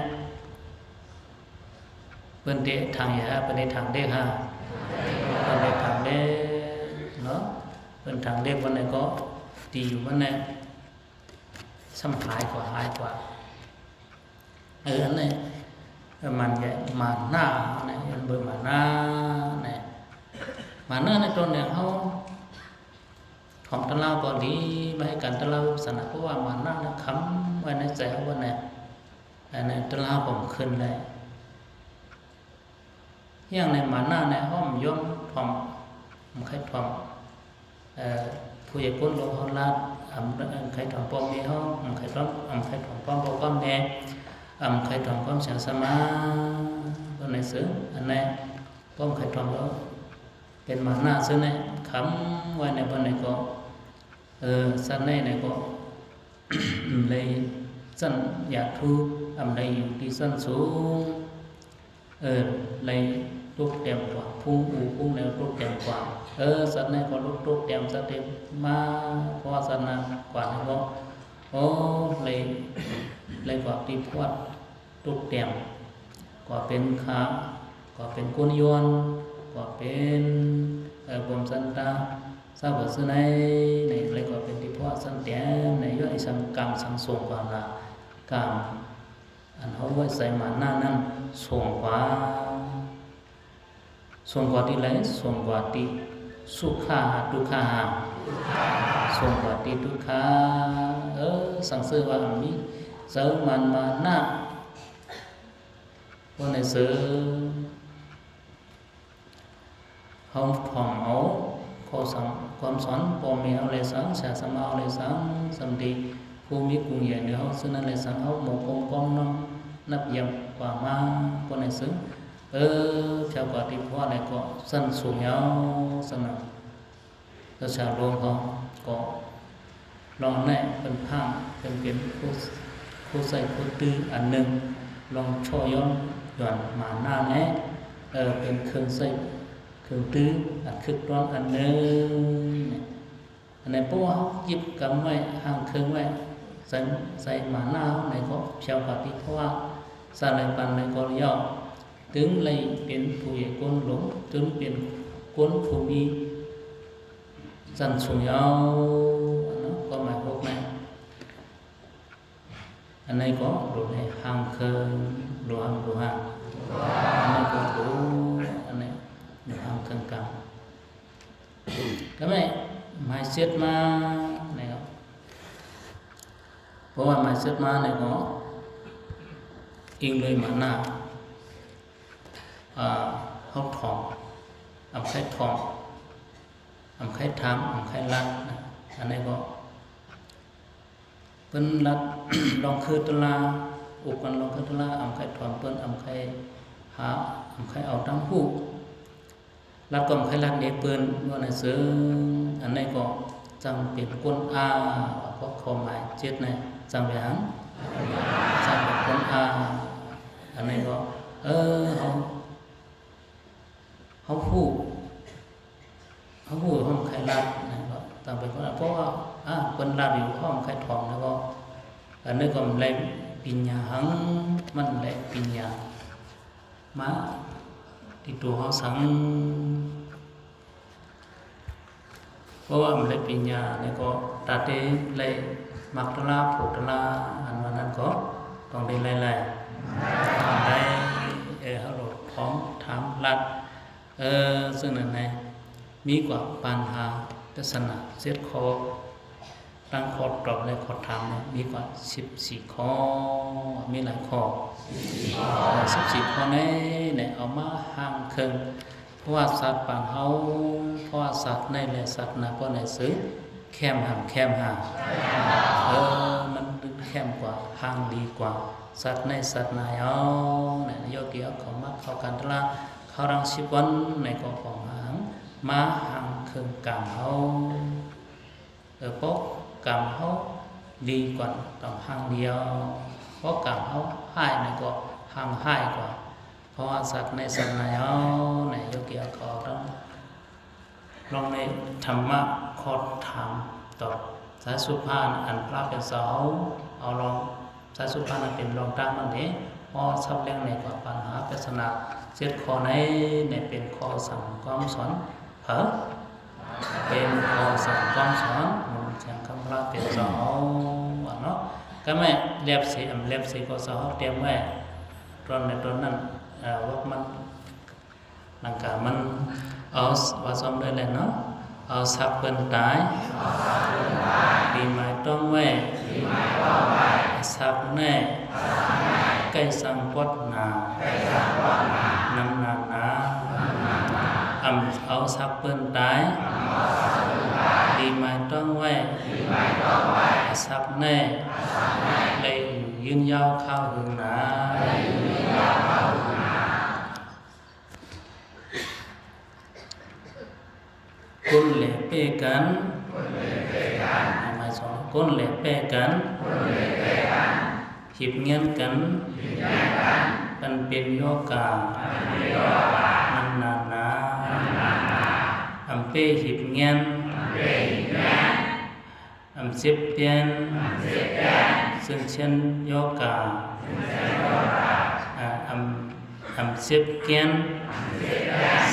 ເພິ່ນເຕະທາງຢາ ເພິ່ນເຕະທາງເດັກຫາ ເພິ່ນເຕະທາງເດັກເນາະ ເພິ່ນທາງເດັກວັນໃດກໍຕີຢູ່ວັນນັ້ນ ຊ່ຳຫາຍກວ່າ ຫາຍກວ່າ ເອີ ອັນນີ້ ເອີ ມັນຢາ ມານາ ອັນນີ້ ເອີ້ນເບິ່ງມານາ ນີ້ ມານາໃນຕົວນີ້ເຮົາ ຂອງຕະລາວກໍດີ ມາເຮັດການຕະລາວວິປັດສະນາ ເພາະວ່າມານະນັ້ນນະ ຂັງໄວ້ໃນໃຈເຮົາເບິດແລ້ວ ອັນນັ້ນຕະລາວກໍບໍ່ຂຶ້ນໄດ້. ຢ່າງໃນມານະນີ້ ເຮົາບໍ່ຍອມຖ່ອມ ບໍ່ໃຄ່ຖ່ອມ ເອີ ຜູ້ໃຫຍ່ກົນຂອງເຮົາລາດ ອຳ ອຳໄຄ່ຖ່ອມພໍ່ແມ່ເຮົາ ອຳໄຄ່ຖ່ອມ ອຳໄຄ່ຖ່ອມຄວາມພໍ່ຄວາມແມ່ ອຳໄຄ່ຖ່ອມຄວາມສາສະມາ ຕົວໃນເຊິ່ງ ອັນນັ້ນ ຄວາມໄຄ່ຖ່ອມເຮົາ ເປັນມານະເຊິ່ງແຫຼະ ຂັງໄວ້ໃນບ່ອນໃດກໍ ເອີ ຊັ້ນໃດໃດກໍ ໄດ້ຊັ້ນຢາກຖື ອຳໄດ້ຢູ່ທີ່ຊັ້ນສູງ ເອີ ໄດ້ຕົກແຕ່ງກວ່າ ພຸງອູພຸງແນວຕົກແຕ່ງກວ່າ ເອີ ສັດໃດກໍຕົກແຕ່ງສັດໃດມາ ເພາະວ່າສັດນາກວ່າໃດກໍ ໂອ້ ໄດ້ ໄດ້ກວ່າທີ່ພວດ ຕົກແຕ່ງ ກວ່າເປັນຂ້າ ກວ່າເປັນກຸນຍວນ ກວ່າເປັນ ເອີ ບົມສັນຕາ ຊາວເບີຊືໃນ ໃນ ແລະ ກວ່າເປັນທີ່ພວກສັນແຕ້ມ ໃນຍ້ອນອີສັງກາມສັງສົງກວ່າລະ ກາມ ອັນເຮົາໄວ້ໃສ່ມານະນັ້ນ ສູງກວ່າ ສູງກວ່າທີ່ໃດ? ສູງກວ່າທີ່ສຸຂາ ທຸຂາ ສູງກວ່າທີ່ທຸຂາ ເອີ ສັງເສຍວ່າມີເຊີມານມານະ ບໍ່ໃນເຊີ ເຮົາຖ່ອມເອົາຂໍ້ສັ່ງຄວາມສອນພໍ່ແມ່ເຮົາແລະສັງ ສາສະມາເຮົາແລະສັງ ສຳຕິຜູ້ມີກຸງໃຫຍ່ເໜືອເຮົາ ເຊິ່ງນັ້ນແລະສັງ ເຮົາໝົກກົມກ້ອມນ້ອມນັບຢ້ຽມກວ່າມາ ບໍ່ໃນເຊີ ເອີ ແຖວກວ່າທີ່ພວກໃດກໍຊັ້ນສູງຍາວຊັ້ນນະ ພະສາໂລເຮົາກໍລອງແນະເພິ່ນພາງ ເພິ່ນເປັນຜູ້ ຜູ້ໃຊ້ຜູ້ຕື້ອັນໜຶ່ງ ລອງເຊາະຍ້ອນ ຍ້ອນມານະແນະ ເອີ ເປັນເຄື່ອງໃຊ້ເຄື່ອງຕື້ອັນຄຶກທ້ອນອັນໜຶ່ງ ອັນໃດ ເພາະວ່າເຮົາຢິບກຳໄວ້ ຫາງເຄິ່ງໄວ້ ໃສ່ ໃສ່ມານະໃນກໍພຽວປະຕິພະວະ ສາລາຍປານໃດກໍລຽວ ຈຶ່ງໄດ້ເປັນຜູ້ໃຫຍ່ກົ້ນຫຼົງ ຈົນເປັນຄົນຜູ້ມີ ຊັ້ນສູງຍາວ ອັນນັ້ນກໍໝາຍຄວາມໃນ ອັນນີ້ກໍໂດຍໃຫ້ຫ່າງເຄິ່ງ ໂດຍຫ່າງ ໂດຍຫ່າງ ອັນນີ້ກໍໂດຍ ອັນນີ້ໂດຍຫ່າງເຄິ່ງກາງ ກໍແມ່ນໝາຍເຈັດມານີ້ເນາະ ເພາະວ່າໝາຍເຈັດມານີ້ກໍອີງເລີຍມານະ ອ່າ ເຮົາຖອມ ອຳໄຄຖອມ ອຳໄຄຖາມ ອຳໄຄລັດນະ ອັນນີ້ກໍ ເພິ່ນລັດ ລອງຄືຕະລາ ອຸບກັນລອງຄືຕະລາ ອຳໄຄຖອມເພິ່ນ ອຳໄຄຫາ ອຳໄຄເອົາຕາມຮູ້ ລັດກໍອຳໄຄລັດເດເພິ່ນ ວ່ານັ້ນເຊິ່ງ ອັນນີ້ກໍຈັ່ງເປັນກົນອາ ເພາະຂໍ້ໝາຍເຈັດນີ້ຈັ່ງເປັນຫຍັງ? ຈັ່ງເປັນກົນອາ ອັນນີ້ກໍ ເອີ ເຮົາ ເຮົາຮູ້ ເຮົາຮູ້ ເຮົາໃຄ່ລັດນະ ຕາມໄປ ເພາະວ່າ ອາ ເພິ່ນລັດຢູ່ ເຮົາໃຄ່ຖອມ ແລ້ວກໍ ອັນນີ້ກໍໄດ້ປິນຍາຫັງ ມັນໄດ້ປິນຍາມາທີ່ຕົວເຮົາສັງ ເພາະວ່າມັນໄດ້ປິນຍາ ແລ້ວກໍຕາເຕໄດ້ມັກຕະລາ ຜູກຕະລາ ອັນວ່ານັ້ນກໍຕ້ອງໄດ້ໄລ່ໆ ໄດ້ ເອີ ເຮົາກໍພ້ອມຖາມລັດ ເອີ ເຊິ່ງນັ້ນນະ ມີກວ່າປັນຫາປຣິດສະນາເຈັດຂໍ້ ຕັ້ງຂໍ້ຕອບ ແລະ ຂໍ້ຖາມນີ້ມີກວ່າສິບສີ່ຂໍ້ ມີຫຼາຍຂໍ້ ສິບສີ່ຂໍ້ ສິບສີ່ຂໍ້ນີ້ ນີ້ເອົາມາຫາງເຄິ່ງ ເພາະວ່າສັດປານເຮົາ ເພາະວ່າສັດໃນ ແລະ ສັດນາ ພວກໃນເຊິ່ງແຄມຫັ້ນແຄມຫາ ເອີ ມັນແຄມກວ່າ ຫ່າງດີກວ່າ ສັດໃນສັດນາເຮົາ ນະ ໂຍກີເຮົາເຂົ້າມາເຂົ້າການຕະລາ ເຂົ້າລັງສິບວັນໃນກໍຂອງຫາງ ມາຫາງເຄິ່ງກາມເຮົາ ເອີ ເພາະກາມເຮົາດີກວ່າຕ້ອງຫາງດຽວ ເພາະກາມເຮົາຮ້າຍໃນກໍຫາງຮ້າຍກວ່າ ເພາະວ່າສັດໃນສັດໃນເຮົາໃນໂຍກີເຂົາຕ້ອງ ລອງໃນທຳມະຂໍ້ຖາມຕອບ ສາຍສຸພານ ອັນພະເປັນເຈົ້າເຮົາເອົາລອງ ສາຍສຸພານນັ້ນເປັນລອງຕາມນັ້ນເດ ເພາະສັບລຽງໃນກວ່າປັນຫາປຣິດສະນາເຈັດຂໍ້ໃນ ໃນເປັນຂໍ້ສັ່ງຄວາມສອນ ເອີ ເປັນຂໍ້ສັ່ງຄວາມສອນ ມນແຂງຄຳພະເປັນເຈົ້າເຮົາ ວ່າເນາະ ກໍແມ່ນແລັບເສ ອຳແລັບເສກໍເຈົ້າເຮົາຕຽມໄວ້ ຕອນໃນຕອນນັ້ນ ເອີ ວັກມັນ ຫຼັງກາມັນ ເອົາ ວ່າຊ້ອມເລີຍແຫຼະເນາະ ເອົາສັກເພິ່ນຕາຍ ດີໝາຍຕ້ອງໄວ້ ສັກແນ່ ໃກ້ສັງປອດໜາ ນຳໜານາ ອຳ ເອົາສັກເພິ່ນຕາຍ ດີໝາຍຕ້ອງໄວ້ ສັກແນ່ ໄດ້ຢູ່ຍືນຍາວຄາວເຫິງໜາ. ກົນແລແປກັນ ໝາຍສອງ ກົນແລແປກັນ ຮີບງຽນກັນ ອັນເປັນຍໍກາ ນຳໜານາ ອຳເປຮີບງຽນ ອຳເຈັບແປ່ນ ຊຶ້ນແຄນຍໍກາ ອາ ອຳ ອຳເຈັບແກ່ນ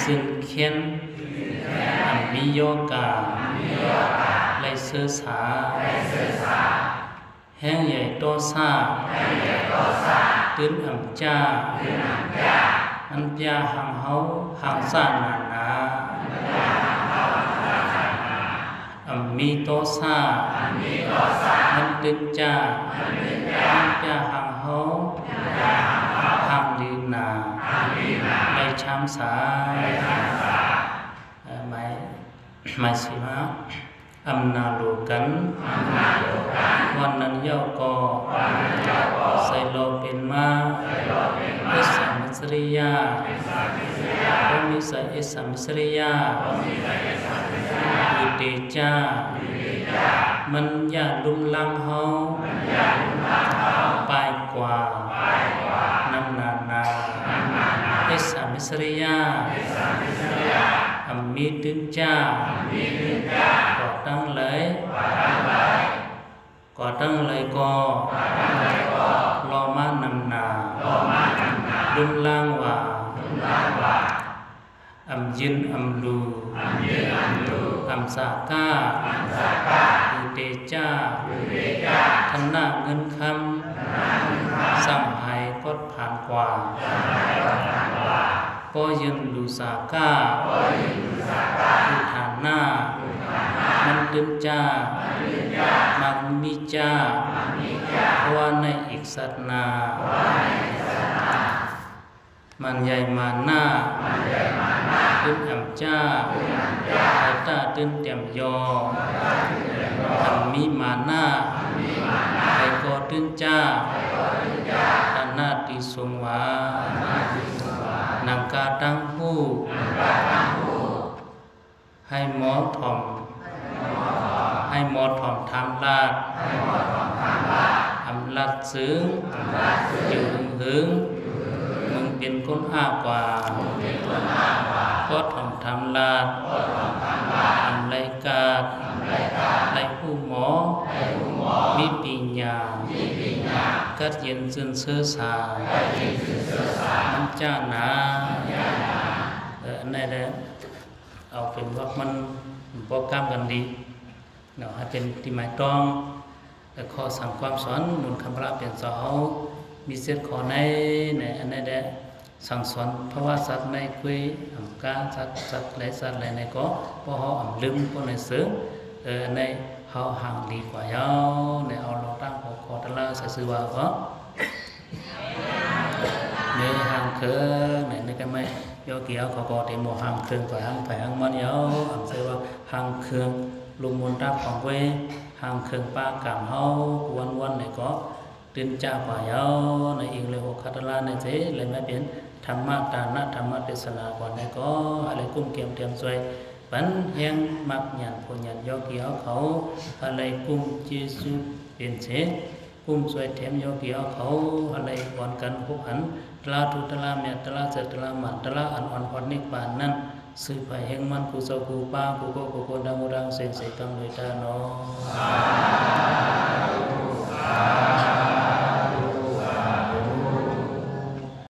ຊຶ້ນແຄນ ອຳມີຍໍກາ ໄລເຊີສາ ແຮງໃຫຍ່ຕໍ່ຊາ ຕື່ນອຳຈາ ມັນປຽຫາງເຮົາ ຫາງຊາໜານາ ອຳມີຕໍ່ຊາ ມັນຕື່ນຈາ ມັນປຽຫາງເຮົາ ຫາງລືນາ ໄລຊາມສາ ເອີ ໝາຍ ໝາຍສິບຫ້າ ອຳນາໂລກັນ ວັນນັ້ນເຍົາກໍ ໃສ່ລໍເປັນມາ ເອສາມິສລິຍາ ບໍ່ມີໃສເອສາມິສລິຍາ ອຸເຕຈາ ມັນຢ່າລຸມລ້າງເຮົາ ປາຍກວ່າ ນຳໜານາ ເອສາມິສລິຍາ ອຳມີຕື່ນຈາ ກໍຕັ້ງໄລ ກໍຕັ້ງໄລກໍ ລໍມານຳໜາ ລຸມລ້າງວ່າ ອຳຢືນອຳລູ ອຳສາກາ ອຳສາກາ ອຸເຕຈາ ທະນະເງິນຄຳ ສັງໄຫກອດຜ່ານກວ່າ ປໍຢືນລູສາກາ ອຸທານາ ມັນຕື່ນຈາ ມັນມີຈາ ເພາະວ່າໃນອີກສັດໜ້າ ມັນໃຫຍ່ມານາ ຕື່ນອຳຈາ ໃຫ້ຕາຕື່ນຕຽມຍໍ ອັນມີມານາ ໃຫ້ກໍຕື່ນຈາ ຖານະຕິສົງວາ ນັງກາຕັງຫູ ໃຫ້ໝໍຖອມ ໃຫ້ໝໍຖອມຖາມລາດ ອຳລາດເຊິ່ງ ຢູ່ຫຶງໆ ມຶງເປັນຄົນອາກວ່າ ກໍຖອມຖາມລາດ ອຳໄລກາດ ໄລຮູ້ໝໍ ມີປີຍາ ກັດເຢັນຊື່ນເຊີສາ ມັນຈານາ ເອີ ອັນໃດແຫຼະ ເອົາເປັນວັກມັນບໍ່ກ້ຳກັນດີເນາະ ໃຫ້ເປັນທີ່ໝາຍຕ້ອງ ແລະ ຂໍ້ສັ່ງຄວາມສອນມູນຄຳພະລະເປັນສາວເຮົາ ມີເຈັດຂໍ້ໃນ ໃນອັນໃດແດ່ ສັ່ງສອນພະວາສັດໃນກຸຍ ອຳກາສັດ ສັດຫຼາຍສັດຫຼາຍໃນກໍ ພວກເຮົາອຳລືມພວກໃນເສີງ ເອີ ໃນເຮົາຫາງດີກວ່າເຍົາ ໃນເອົາລອງຕັ້ງຫົວຂໍ້ຕະລາໃສ່ຊື່ວ່າກໍ ໃນຫາງເຄີງ ໃນ ໃນກະໄມ ໂຍກີເຮົາກໍເຕມໂມຫາງເຄີງ ກໍຫາງໃຜຫາງມັນເອົາ ອຳເຊີວ່າຫາງເຄີງ ລຸມມຸນຕາຂອງເວ ຫາງເຄີງປາກາມເຮົາ ວັນໆ ໃນກໍຕື່ນຈາກວ່າເອົາ ໃນອີງເລີໂອຄາຕະລາໃນເຈ ແລະ ມາເປັນທຳມະຕານະ ທຳມະເທດສະນາກ່ອນໃນກໍ ອາໄລກຸມກຽມຕຽມຊ່ວຍ ປັນແຮງມັກຍານໂພຍານໂຍກີເຮົາເຂົາ ອາໄລກຸມເຈຊູເປັນເຊ ກຸມຊ່ວຍແຖມໂຍກີເຮົາເຂົາ ອາໄລກອນກັນຫົກອັນ ຕະລາທຸກຕະລາແມ່ ຕະລາເສີດຕະລາໝານ ຕະລາອັນອ່ອນຮອດນິບບານນັ້ນ ສືບໃຫ້ເຮັງມັນ ກູເຈົ້າກູປາ ກູໂກກູໂກນ ທັງໝົດທັງເສັງເສກັງໂດຍທານເນາະ.